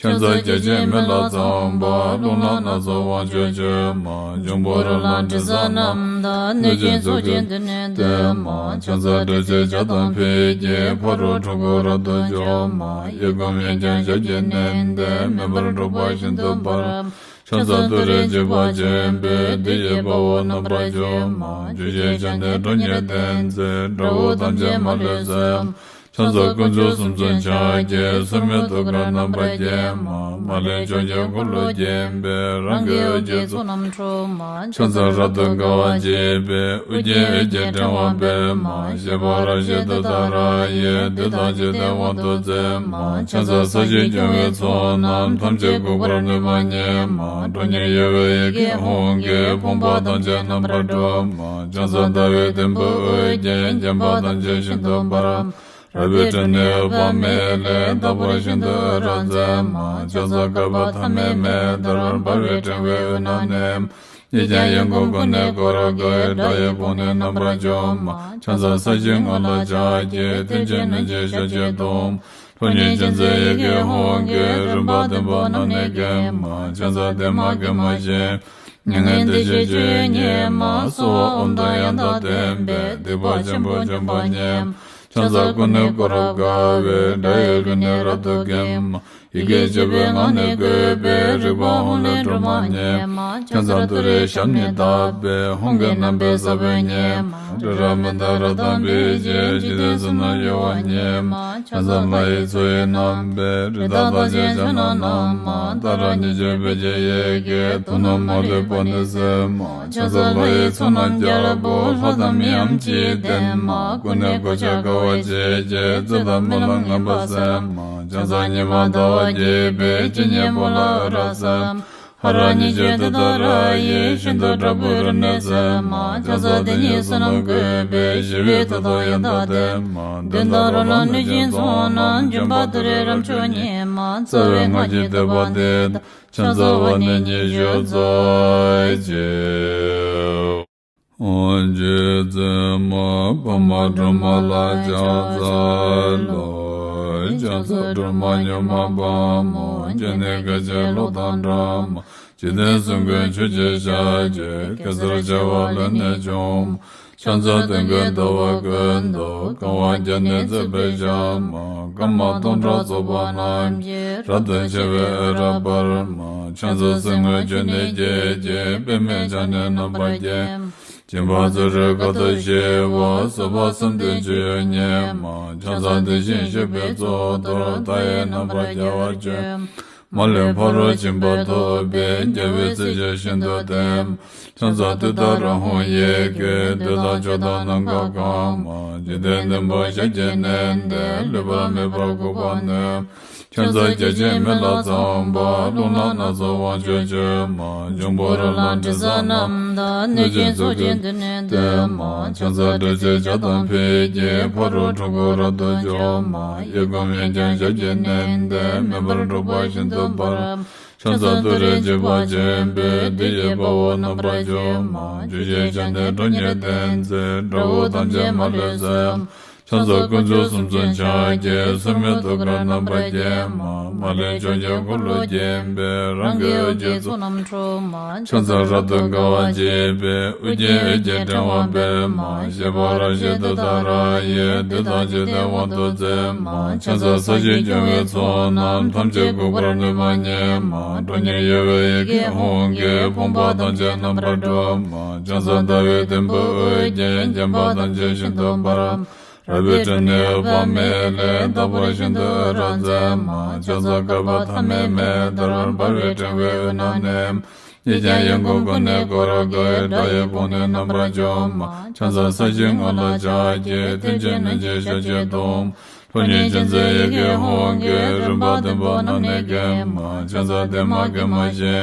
ཕྱག་འཚལ་བརྒྱ་བྱིན་མེ་ལྷ་ཚངས་པ། རླུང་ལྷ་སྣ་ཚོགས་དབང་ཕྱུག་མཆོད་མ། འབྱུང་པོ་རོ་ལངས་དྲི་ཟ་རྣམས་དང་། གནོད་སྦྱིན་ཚོགས་ཀྱིས་མདུན་ནས་བསྟོད་མ། ཕྱག་འཚལ་དྲི་ཟའི་ལྗགས་དང་ཕུད་ཀྱིས། ཕ་རོལ་འཁྲུལ་འཁོར་རབ་ཏུ་འཇོམས་མ། གཡས་བསྐུམ་གཡོན་བརྐྱང་ཞལ་གྱིས་མནན་ཏེ། མེ་འབར་འཁྲུག་པ་ཤིན་ཏུ་འབར་མ། ཕྱག་འཚལ་ཏུ་རེ་འཇིགས་པ་ཆེན་པོས། བདུད་ཀྱི་དཔའ་བོ་རྣམ་པར་འཇོམས་མ། བཅུ་ཞལ་ཕྱག་ནི་ཁྲོ་གཉེར་ལྡན་མཛད། དགྲ་བོ་ཐམས་ཅད་མ་ལུས་གསོད་མ། ཕྱག་འཚལ་དཀོན་མཆོག་གསུམ་མཚོན་ཕྱག་རྒྱའི། མཚན་མོའི་ཐུགས་ཀར་རྣམ་པར་བརྒྱན་མ། མ་ལུས་ཕྱོགས་བཅུའི་འཁོར་ལོས་བརྒྱན་པའི། རང་གི་འོད་ཀྱི་ཚོགས་རྣམས་འཁྲུག་མ། ཕྱག་འཚལ་རབ་ཏུ་དགའ་བ་བརྗིད་པའི། ཨོ་རྒྱན་འོད་ཀྱི་ཕྲེང་བ་སྤེལ་མ། བཞད་པ་རབ་བཞད་ཏུཏྟཱ་ར་ཡིས། བདུད་དང་འཇིག་རྟེན་དབང་དུ་མཛད་མ། ཕྱག་འཚལ་ས་གཞིར་སྐྱོང་བའི་ཚོགས་རྣམས། ཐམས་ཅད་འགུགས་པར་ནུས་པ་ཉིད་མ། ཁྲོ་གཉེར་གཡོ་བའི་ཡི་གེ་ཧཱུྃ་གིས། ཕོངས་པ་ཐམས་ཅད་རྣམ་པར་སྒྲོལ་མ། ཕྱག་འཚལ་ཟླ་བའི་དུམ་བུས་དབུ་བརྒྱན། བརྒྱན་པ་ཐམས་ཅད་ཤིན་ཏུ་འབར་མ། རལ་པའི་ཁྲོད་ནས་འོད་དཔག་མེད་ལས། རྟག་པར་ཤིན་ཏུ་འོད་རབ་མཛད་མ། ཕྱག་འཚལ་བསྐལ་པ་ཐ་མའི་མེ་ལྟར། འབར་བའི་ཕྲེང་བའི་དབུས་ན་གནས་མ། གཉིས་ཀྱང་གཡས་བསྐུམ་ཀུན་ནས་བསྐོར་དགའི། དགྲ་ཡི་དཔུང་ནི་རྣམ་པར་འཇོམས་མ། ཕྱག་འཚལ་ས་གཞིའི་ངོས་ལ་ཕྱག་གི། མཐིལ་གྱིས་བསྣུན་ཅིང་ཞབས་ཀྱིས་བརྡུང་མ། ཁྲོ་གཉེར་ཅན་མཛད་ཡི་གེ་ཧཱུྃ་གིས། རིམ་པ་བདུན་པོ་རྣམས་ནི་འགེམས་མ། ཕྱག་འཚལ་བདེ་མ་དགེ་མ་ཞི་མ། མྱ་ངན་འདས་ཞི་སྤྱོད་ཡུལ་ཉིད་མ། གསོལ་བ་འོ་དོད་ཡང་དག་ལྡན་པས། སྡིག་པ་ཆེན་པོ་འཇོམས་པ་ཉིད་མ། ཕྱག་འཚལ་ཀུན་ནས་བསྐོར་རབ་དགའ་བའི། དགྲ་ཡི་ལུས་ནི་རབ་ཏུ་འགེམས་མ། ཡི་གེ་བཅུ་པའི་ངག་ནི་བཀོད་པའི། རིག་པ་ཧཱུྃ་ལས་སྒྲོལ་མ་ཉིད་མ། ཕྱག་འཚལ་ཏུ་རེའི་ཞབས་ནི་བརྡབས་པས། ཧཱུྃ་གི་རྣམ་པའི་ས་བོན་ཉིད་མ། རི་རབ་མི་འདབས་རབ་དང་སྤེལ་ཞིང་། འཇིག་རྟེན་གསུམ་རྣམས་གཡོ་བ་ཉིད་མ། ཕྱག་འཚལ་ལྷ་ཡི་མཚོ་ཡི་རྣམ་པའི། རི་དྭགས་རྟགས་ཅན་ཕྱག་ན་བསྣམས་མ། ཏཱ་ར་གཉིས་བརྗོད་བོད་ཀྱི་ཡི་གེས། དོན་རྣམས་མ་ལུས་པ་ནི་སེལ་མ། ཕྱག་འཚལ་ལྷ་ཡི་ཚོགས་རྣམས་རྒྱལ་པོ། ལྷ་དང་མིའམ་ཅི་ཡིས་བསྟེན་མ། ཀུན་ནས་གོ་ཆ་དགའ་བ་བརྗིད་ཀྱིས། རྩོད་དང་རྨི་ལམ་ངན་པ་སེལ་མ། ཕྱག་འཚལ་ཉི་མ་ཟླ་བ་རྒྱས་པའི། སྤྱན་གཉིས་པོ་ལ་འོད་རབ་གསལ་མ། ཧ་ར་གཉིས་བརྗོད་ཏུཏྟཱ་ར་ཡིས། ཤིན་ཏུ་དྲག་པོའི་རིམས་ནད་སེལ་མ། ཕྱག་འཚལ་དེ་ཉིད་བསོད་ནམས་བཀོད་པས། ཞི་བའི་མཐུ་དང་ཡང་དག་ལྡན་མ། གདོན་དང་རོ་ལངས་གནོད་སྦྱིན་ཚོགས་རྣམས། འབྱུང་པོ་དུད་འགྲོའི་རབ་མཆོག་ཉིད་མ། རྩ་བའི་སྔགས་ཀྱི་བསྟོད་པ་འདི་དང་། ཕྱག་འཚལ་བ་ནི་ཉི་ཤུ་རྩ་གཅིག། རྗེ་བཙུན་མ་འཕགས་མ་སྒྲོལ་མ་ལ་ཕྱག་འཚལ་ལོ། ཕྱག་འཚལ་སྒྲོལ་མ་མྱུར་མ་དཔའ་མོ། སྤྱན་ནི་སྐད་ཅིག་གློག་དང་འདྲ་མ། འཇིག་རྟེན་གསུམ་མགོན་ཆུ་སྐྱེས་ཞལ་གྱི། གེ་སར་བྱེ་བ་ལས་ནི་བྱུང་མ། ཕྱག་འཚལ་སྟོན་ཀའི་ཟླ་བ་ཀུན་ཏུ། གང་བ་བརྒྱ་ནི་བརྩེགས་པའི་ཞལ་མ། སྐར་མ་སྟོང་ཕྲག་ཚོགས་པ་རྣམས་ཀྱིས། རབ་ཏུ་ཕྱེ་བའི་འོད་རབ་འབར་མ། ཕྱག་འཚལ་གསེར་དངུལ་ཆུ་ནས་སྐྱེས་ཀྱི། པདྨས་ཕྱག་ནི་རྣམ་པར་བརྒྱན་མ། སྦྱིན་པ་བརྩོན་འགྲུས་དཀའ་ཐུབ་ཞི་བ། བཟོད་པ་བསམ་གཏན་སྤྱོད་ཡུལ་ཉིད་མ། ཕྱག་འཚལ་དེ་བཞིན་གཤེགས་པའི་གཙུག་ཏོར། མཐའ་ཡས་རྣམ་པར་རྒྱལ་བར་སྤྱོད་མ། མ་ལུས་ཕ་རོལ་ཕྱིན་པ་ཐོབ་པའི། རྒྱལ་བའི་སྲས་ཆོས་ཤིན་ཏུ་བསྟན་མ། ཕྱག་འཚལ་ཏུཏྟཱ་ར་ཧཱུྃ་ཡི་གེས། བདུད་དང་ཕྱོགས་དང་ནམ་མཁའ་གང་མ། འཇིག་རྟེན་བདུན་པོ་ཞལ་གྱིས་མནན་ཏེ། ལུས་པ་མེད་པར་འགུགས་པར་ནུས། ཕྱག་འཚལ་བརྒྱ་བྱིན་མེ་ལྷ་ཚངས་པ། རླུང་ལྷ་སྣ་ཚོགས་དབང་ཕྱུག་མཆོད་མ། འབྱུང་པོ་རོ་ལངས་དྲི་ཟ་རྣམས་དང་། གནོད་སྦྱིན་ཚོགས་ཀྱིས་མདུན་ནས་བསྟོད་མ། ཕྱག་འཚལ་དྲི་ཟའི་ལྗགས་དང་ཕུད་ཀྱིས། ཕ་རོལ་འཁྲུལ་འཁོར་རབ་ཏུ་འཇོམས་མ། གཡས་བསྐུམ་གཡོན་བརྐྱང་ཞབས་ཀྱིས་མནན་ཏེ། མེ་འབར་འཁྲུག་པ་ཤིན་ཏུ་འབར་མ། ཕྱག་འཚལ་ཏུ་རེ་འཇིགས་པ་ཆེན་པོས། བདུད་ཀྱི་དཔའ་བོ་རྣམ་པར་འཇོམས་མ། བཅུ་ཞལ་ཕྱག་ནི་ཁྲོ་གཉེར་ལྡན་མཛད། དགྲ་བོ་ཐམས་ཅད་མ་ལུས་གསོད་མ། ཕྱག་འཚལ་དཀོན་མཆོག་གསུམ་མཚོན་ཕྱག་རྒྱའི། སྲུང་མའི་ཐུགས་ཀར་རྣམ་པར་བརྒྱན་མ། མ་ལུས་ཕྱོགས་བཅུའི་འཁོར་ལོ་བརྒྱན་པའི། རང་གི་འོད་ཀྱི་ཚོགས་རྣམས་འཁྲུགས་མ། ཕྱག་འཚལ་རབ་ཏུ་དགའ་བ་བརྗིད་པའི། དབུ་རྒྱན་འོད་ཀྱི་ཕྲེང་བ་སྤེལ་མ། བཞད་པ་རབ་བཞད་ཏུཏྟཱ་ར་ཡིས། བདུད་དང་འཇིག་རྟེན་དབང་དུ་མཛད་མ། ཕྱག་འཚལ་ས་གཞི་སྐྱོང་བའི་ཚོགས་རྣམས། ཐམས་ཅད་འགུགས་པར་ནུས་པ་ཉིད་མ། ཁྲོ་གཉེར་གཡོ་བའི་ཡི་གེ་ཧཱུྃ་གིས། ཕོངས་པ་ཐམས་ཅད་རྣམ་པར་སྒྲོལ་མ། ཕྱག་འཚལ་ཟླ་བའི་དུམ་བུས་དབུ་རྒྱན། བརྒྱན་པ་ཐམས་ཅད་ཤིན་ཏུ་འབར་མ། རལ་པའི་སྒྲ་ནི་འོད་དཔག་མེད་ལས། རྟག་པར་ཤིན་ཏུ་འོད་རབ་མཛད་མ། ཕྱག་འཚལ་བསྐལ་པ་ཐ་མའི་མེ་ལྟར། འབར་བའི་ཕྲེང་བའི་དབུས་ན་གནས། ཡིད་ཀྱང་ཡིད་འགུགས་ཀུན་ནས་བསྐོར་དགའི། སྒྲ་ཡི་དབང་ནི་རྣམ་པར་འཇོམས་མ། ཕྱག་འཚལ་ས་གཞིའི་ངོས་ལ་ཕྱག་བགྱི། མཐིལ་གྱིས་བསྣུན་ཅིང་ཞབས་ཀྱིས་བརྡུང་། ཁྲོ་གཉེར་ཅན་མཛད་ཡི་གེ་ཧཱུྃ་གིས། རིམ་པ་བདུན་པོ་རྣམས་ནི་འགེམས་མ། ཕྱག་འཚལ་བདེ་མ་དགེ་མ་བཞི།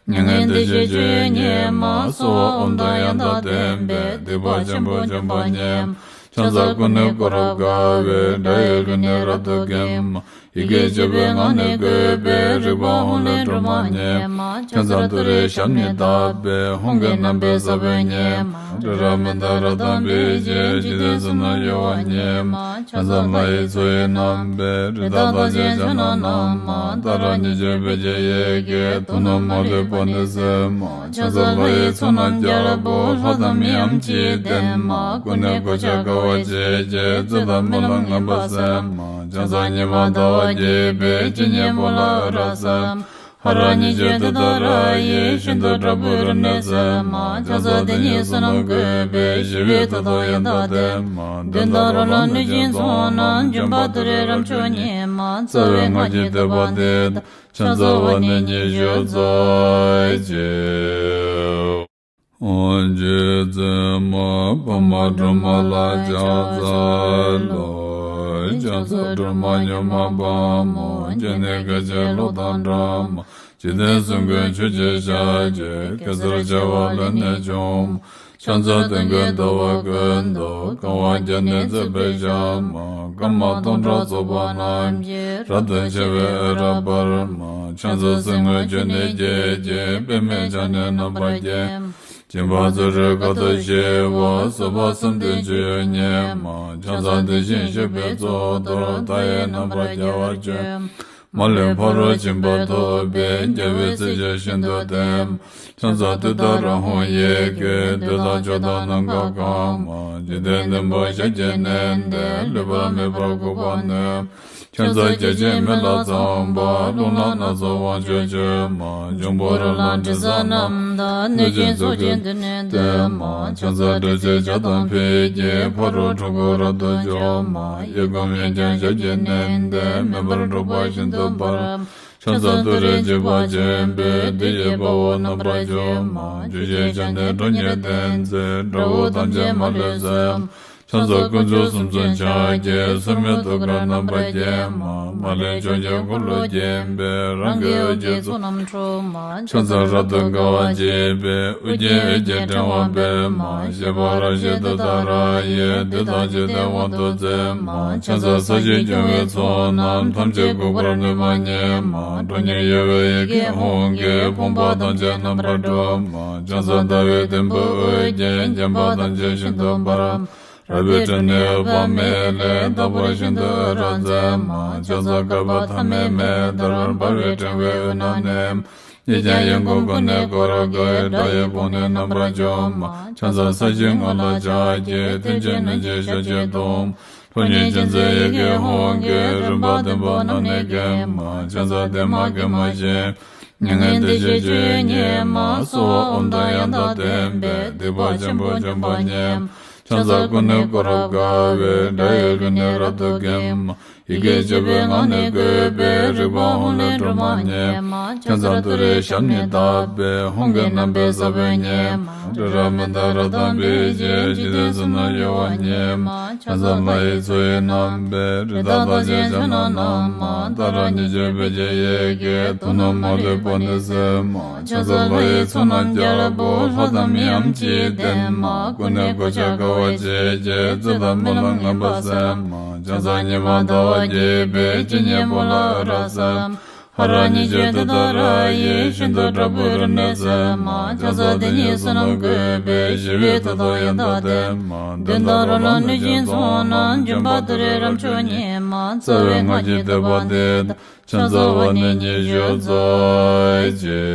མྱ་ངན་འདས་ཞི་སྤྱོད་ཡུལ་ཉིད་མ། གསོལ་བ་འོ་དོད་དབྱངས་དང་ལྡན་པས། སྡིག་པ་ཆེན་པོ་འཇོམས་པ་ཉིད་མ། ཕྱག་འཚལ་ཀུན་ནས་བསྐོར་རབ་དགའ་བའི། སྒྲ་ཡི་རོལ་ནི་རབ་ཏུ་འགེམས་མ། ཡི་གེ་བཅུ་པའི་ངག་ནི་བཀོད་པས། རིག་པ་ཧཱུྃ་ལས་སྒྲོལ་མ་ཉིད་མ། ཕྱག་འཚལ་ཏུ་རེའི་ཞབས་ནི་བརྡབས་པས། ཧཱུྃ་གི་རྣམ་པའི་ས་བོན་ཉིད་མ། རི་རབ་མནྡ་ར་དང་འབིགས་བྱེད། འཇིག་རྟེན་གསུམ་རྣམས་གཡོ་བ་ཉིད་མ། ཕྱག་འཚལ་ལྷ་ཡི་མཚོ་ཡི་རྣམ་པའི། རི་དྭགས་རྟགས་ཅན་ཕྱག་ན་བསྣམས་མ། ཏཱ་ར་གཉིས་བརྗོད་བོད་ཀྱི་ཡི་གེས། དུག་རྣམས་མ་ལུས་པ་ནི་སེལ་མ། ཕྱག་འཚལ་ལྷ་ཡི་ཚོགས་རྣམས་རྒྱལ་པོ། ལྷ་དང་མིའམ་ཅི་ཡིས་བསྟེན་མ། ཀུན་ནས་གོ་ཆ་དགའ་བ་བརྗིད་ཀྱིས། བཙོད་དང་རྨི་ལམ་ངན་པ་སེལ་མ། ཕྱག་འཚལ་ཉི་མ་ཟླ་བ་རྒྱས་པའི། སྤྱན་གཉིས་པོ་ལ་འོད་རབ་གསལ་མ། ཧ་ར་གཉིས་བརྗོད་ཏུཏྟཱ་ར་ཡིས། ཤིན་ཏུ་དྲག་པོའི་རིམས་ནད་སེལ་མ། ཕྱག་འཚལ་དེ་ཉིད་བསོད་ནམས་བཀོད་པས། ཞི་བའི་མཐུ་སྟོབས་ཡང་དག་ལྡན་མ། གདོན་དང་རོ་ལངས་གནོད་སྦྱིན་ཚོགས་རྣམས། འཇོམས་པ་ཏུ་རེའི་རབ་མཆོག་ཉིད་མ། རྩ་བའི་སྔགས་ཀྱི་བསྟོད་པ་འདི་དང་། ཕྱག་འཚལ་བ་ནི་ཉི་ཤུ་རྩ་གཅིག་རྗེ་བཙུན་མ་པདྨ་སྒྲོལ་མ་ལ་ཕྱག་འཚལ་ལོ། ཕྱག་འཚལ་སྒྲོལ་མ་མྱུར་མ་དཔའ་མོ། སྤྱན་ནི་སྐད་ཅིག་གློག་དང་འདྲ་མ། འཇིག་རྟེན་གསུམ་མགོན་ཆུ་སྐྱེས་ཞལ་གྱི། གེ་སར་བྱེ་བ་ལས་ནི་བྱུང་མ། ཕྱག་འཚལ་སྟོན་ཀའི་ཟླ་བ་ཀུན་ཏུ། གང་བ་བརྒྱ་ནི་བརྩེགས་པའི་ཞལ་མ། སྐར་མ་སྟོང་ཕྲག་ཚོགས་པ་རྣམས་ཀྱིས། རབ་ཏུ་ཕྱེ་བའི་འོད་རབ་འབར་མ། ཕྱག་འཚལ་སེམས་དངོས་བཅུ་ནི་བརྗིད་ཀྱིས། པདྨས་ཕྱག་ནི་རྣམ་པར་བརྒྱན། སྦྱིན་པ་བརྩོན་འགྲུས་དཀའ་ཐུབ་ཞི་བ། བཟོད་པ་བསམ་གཏན་སྤྱོད་ཡུལ་ཉིད་མ། ཕྱག་འཚལ་དེ་བཞིན་གཤེགས་པའི་གཙུག་ཏོར། མཐའ་ཡས་རྣམ་པར་རྒྱལ་བར་སྤྱོད། མ་ལུས་ཕ་རོལ་ཕྱིན་པ་ཐོབ་པའི། རྒྱལ་བའི་སྲས་ཀྱིས་ཤིན་ཏུ་བསྟེན། ཕྱག་འཚལ་ཏུཏྟཱ་ར་ཧཱུྃ་ཡི་གེས། བདུད་དང་ཕྱོགས་དང་ནམ་མཁའ་གང་མ། འཇིག་རྟེན་བདུན་པོ་ཞལ་གྱིས་མནན་ཏེ། ལུས་པ་མེད་པར་འགུགས་པར་ནུས། ཕྱག་འཚལ་བརྒྱ་བྱིན་མེ་ལྷ་ཚངས་པ། རླུང་ལྷ་སྣ་ཚོགས་དབང་ཕྱུག་མཆོད་མ། འབྱུང་པོ་རོ་ལངས་དྲི་ཟ་རྣམས་དང་། གནོད་སྦྱིན་ཚོགས་ཀྱིས་མདུན་ནས་བསྟོད་མ། ཕྱག་འཚལ་སྒྲོལ་ཆེན་ཇ་དང་ཕུད་ཀྱིས། ཕ་རོལ་འཁྲུལ་འཁོར་རབ་ཏུ་འཇོམས་མ། གཡས་བསྐུམ་གཡོན་བརྐྱང་ཞབས་ཀྱིས་མནན་ཏེ། མེ་འབར་འཁྲུག་པ་ཤིན་ཏུ་འབར། ཕྱག་འཚལ་ཏུ་རེའི་འཇིགས་པ་ཆེན་པོས། བདུད་ཀྱི་དཔའ་བོ་རྣམ་པར་འཇོམས་མ། བཅུ་བཞིའི་ཞལ་ནི་ཁྲོ་གཉེར་ལྡན་མཛད། དགྲ་བོ་ཐམས་ཅད་མ་ལུས་གསོད། ཕྱག་འཚལ་དཀོན་མཆོག་གསུམ་མཚོན་ཕྱག་རྒྱའི། སྲུང་མའི་ཐུགས་ཀར་རྣམ་པར་བརྒྱན་མ། མ་ལུས་ཕྱོགས་བཅུའི་འཁོར་ལོས་བརྒྱན་པའི། རང་གི་འོད་ཀྱི་ཚོགས་རྣམས་འཁྲུགས་མ། ཕྱག་འཚལ་རབ་ཏུ་དགའ་བ་བརྗིད་པའི། དབུ་རྒྱན་འོད་ཀྱི་ཕྲེང་བ་སྤེལ་མ། བཞད་པ་རབ་བཞད་ཏུཏྟཱ་ར་ཡིས། བདུད་དང་འཇིག་རྟེན་དབང་དུ་མཛད་མ། ཕྱག་འཚལ་ས་གཞི་སྐྱོང་བའི་ཚོགས་རྣམས། ཐམས་ཅད་འགུགས་པར་ནུས་པ་ཉིད་མ། ཁྲོ་གཉེར་གཡོ་བའི་ཡི་གེ་ཧཱུྃ་གིས། ཕོངས་པ་ཐམས་ཅད་རྣམ་པར་སྒྲོལ་མ། ཕྱག་འཚལ་ཟླ་བའི་དུམ་བུས་དབུ་རྒྱན། བརྒྱན་པ་ཐམས་ཅད་ཤིན་ཏུ་འབར་མ། རལ་པའི་སྒྲ་ནི་འོད་དཔག་མེད་ལས། རྟག་པར་ཤིན་ཏུ་འོད་རབ་མཛད་མ། ཕྱག་འཚལ་བསྐལ་པ་ཐ་མའི་མེ་ལྟར། འབར་བའི་ཕྲེང་བའི་དབུས་ན་གནས། ཡིད་ཀྱང་ཡིད་འགུགས་ཀུན་ནས་བསྐོར་དགའི། སྒྲ་ཡི་དབང་ནི་རྣམ་པར་འཇོམས་མ། ཕྱག་འཚལ་ས་གཞིའི་ངོས་ལ་ཕྱག་བགྱི། མཐིལ་གྱིས་བསྣུན་ཅིང་ཞབས་ཀྱིས་བརྡུང་། ཁྲོ་གཉེར་ཅན་མཛད་ཡི་གེ་ཧཱུྃ་གིས། རིམ་པ་བདུན་པོ་རྣམས་ནི་འགེམས་མ། ཕྱག་འཚལ་བདེ་མ་དགེ་མ་བཞི། མྱ་ངན་འདས་ཞི་སྤྱོད་ཡུལ་ཉིད་མ། གསོལ་བ་འོ་དོད་དབྱངས་དང་ལྡན་པས། སྡིག་པ་ཆེན་པོ་འཇོམས་པ་ཉིད་མ། ཕྱག་འཚལ་ཀུན་ནས་བསྐོར་རབ་དགའ་བའི། སྒྲ་ཡི་རོལ་ནི་རབ་ཏུ་འགེམས་མ། ཡི་གེ་བཅུ་པའི་ངག་ནི་བཀོད་པས། རིག་པ་ཧཱུྃ་ལས་སྒྲོལ་མ་ཉིད་མ། ཕྱག་འཚལ་ཏུ་རེའི་ཞབས་ནི་བརྡབས་པས། ཧཱུྃ་གི་རྣམ་པའི་ས་བོན་ཉིད་མ། རི་རབ་མནྡ་ར་དང་འབིགས་བྱེད། འཇིག་རྟེན་གསུམ་རྣམས་གཡོ་བ་ཉིད་མ། ཕྱག་འཚལ་ལྷ་ཡི་མཚོ་ཡི་རྣམ་པའི། རི་དྭགས་རྟགས་ཅན་ཕྱག་ན་བསྣམས་མ། ཏཱ་ར་གཉིས་བརྗོད་བོད་ཀྱི་ཡི་གེས། དུག་རྣམས་མ་ལུས་པ་ནི་སེལ་མ། ཕྱག་འཚལ་ལྷ་ཡི་ཚོགས་རྣམས་རྒྱལ་པོ། ལྷ་དང་མིའམ་ཅི་ཡིས་བསྟེན་མ། ཀུན་ནས་གོ་ཆ་དགའ་བ་བརྗིད་ཀྱིས། བཙོད་དང་རྨི་ལམ་ངན་པ་སེལ་མ། ཕྱག་འཚལ་ཉི་མ་ཟླ་བ་རྒྱས་པའི། སྤྱན་གཉིས་པོ་ལ་འོད་རབ་གསལ་མ། ཧ་ ཧ་ར་ཉི་ཤུ་དེ་དག་ར་ཡི་ཤིན་ཏུ་དྲག་པོའི་རབ་གནས་སེ་མ། ཕྱག་འཚལ་དེ་ཉིད་བསོད་ནམས་བཀོད་པས་ཞི་བའི་མཐུ་དང་ཡང་དག་ལྡན། གདོན་དང་རོ་ལངས་གནོད་སྦྱིན་ཚོགས་རྣམས་འཇོམས་པ་ཏུ་རེ་རབ་མཆོག་ཉིད་མ། རྩ་བའི་སྔགས་ཀྱི་བསྟོད་པ་འདི་དག་ཕྱག་འཚལ་བ་ནི་ཉི་ཤུ་རྩ་གཅིག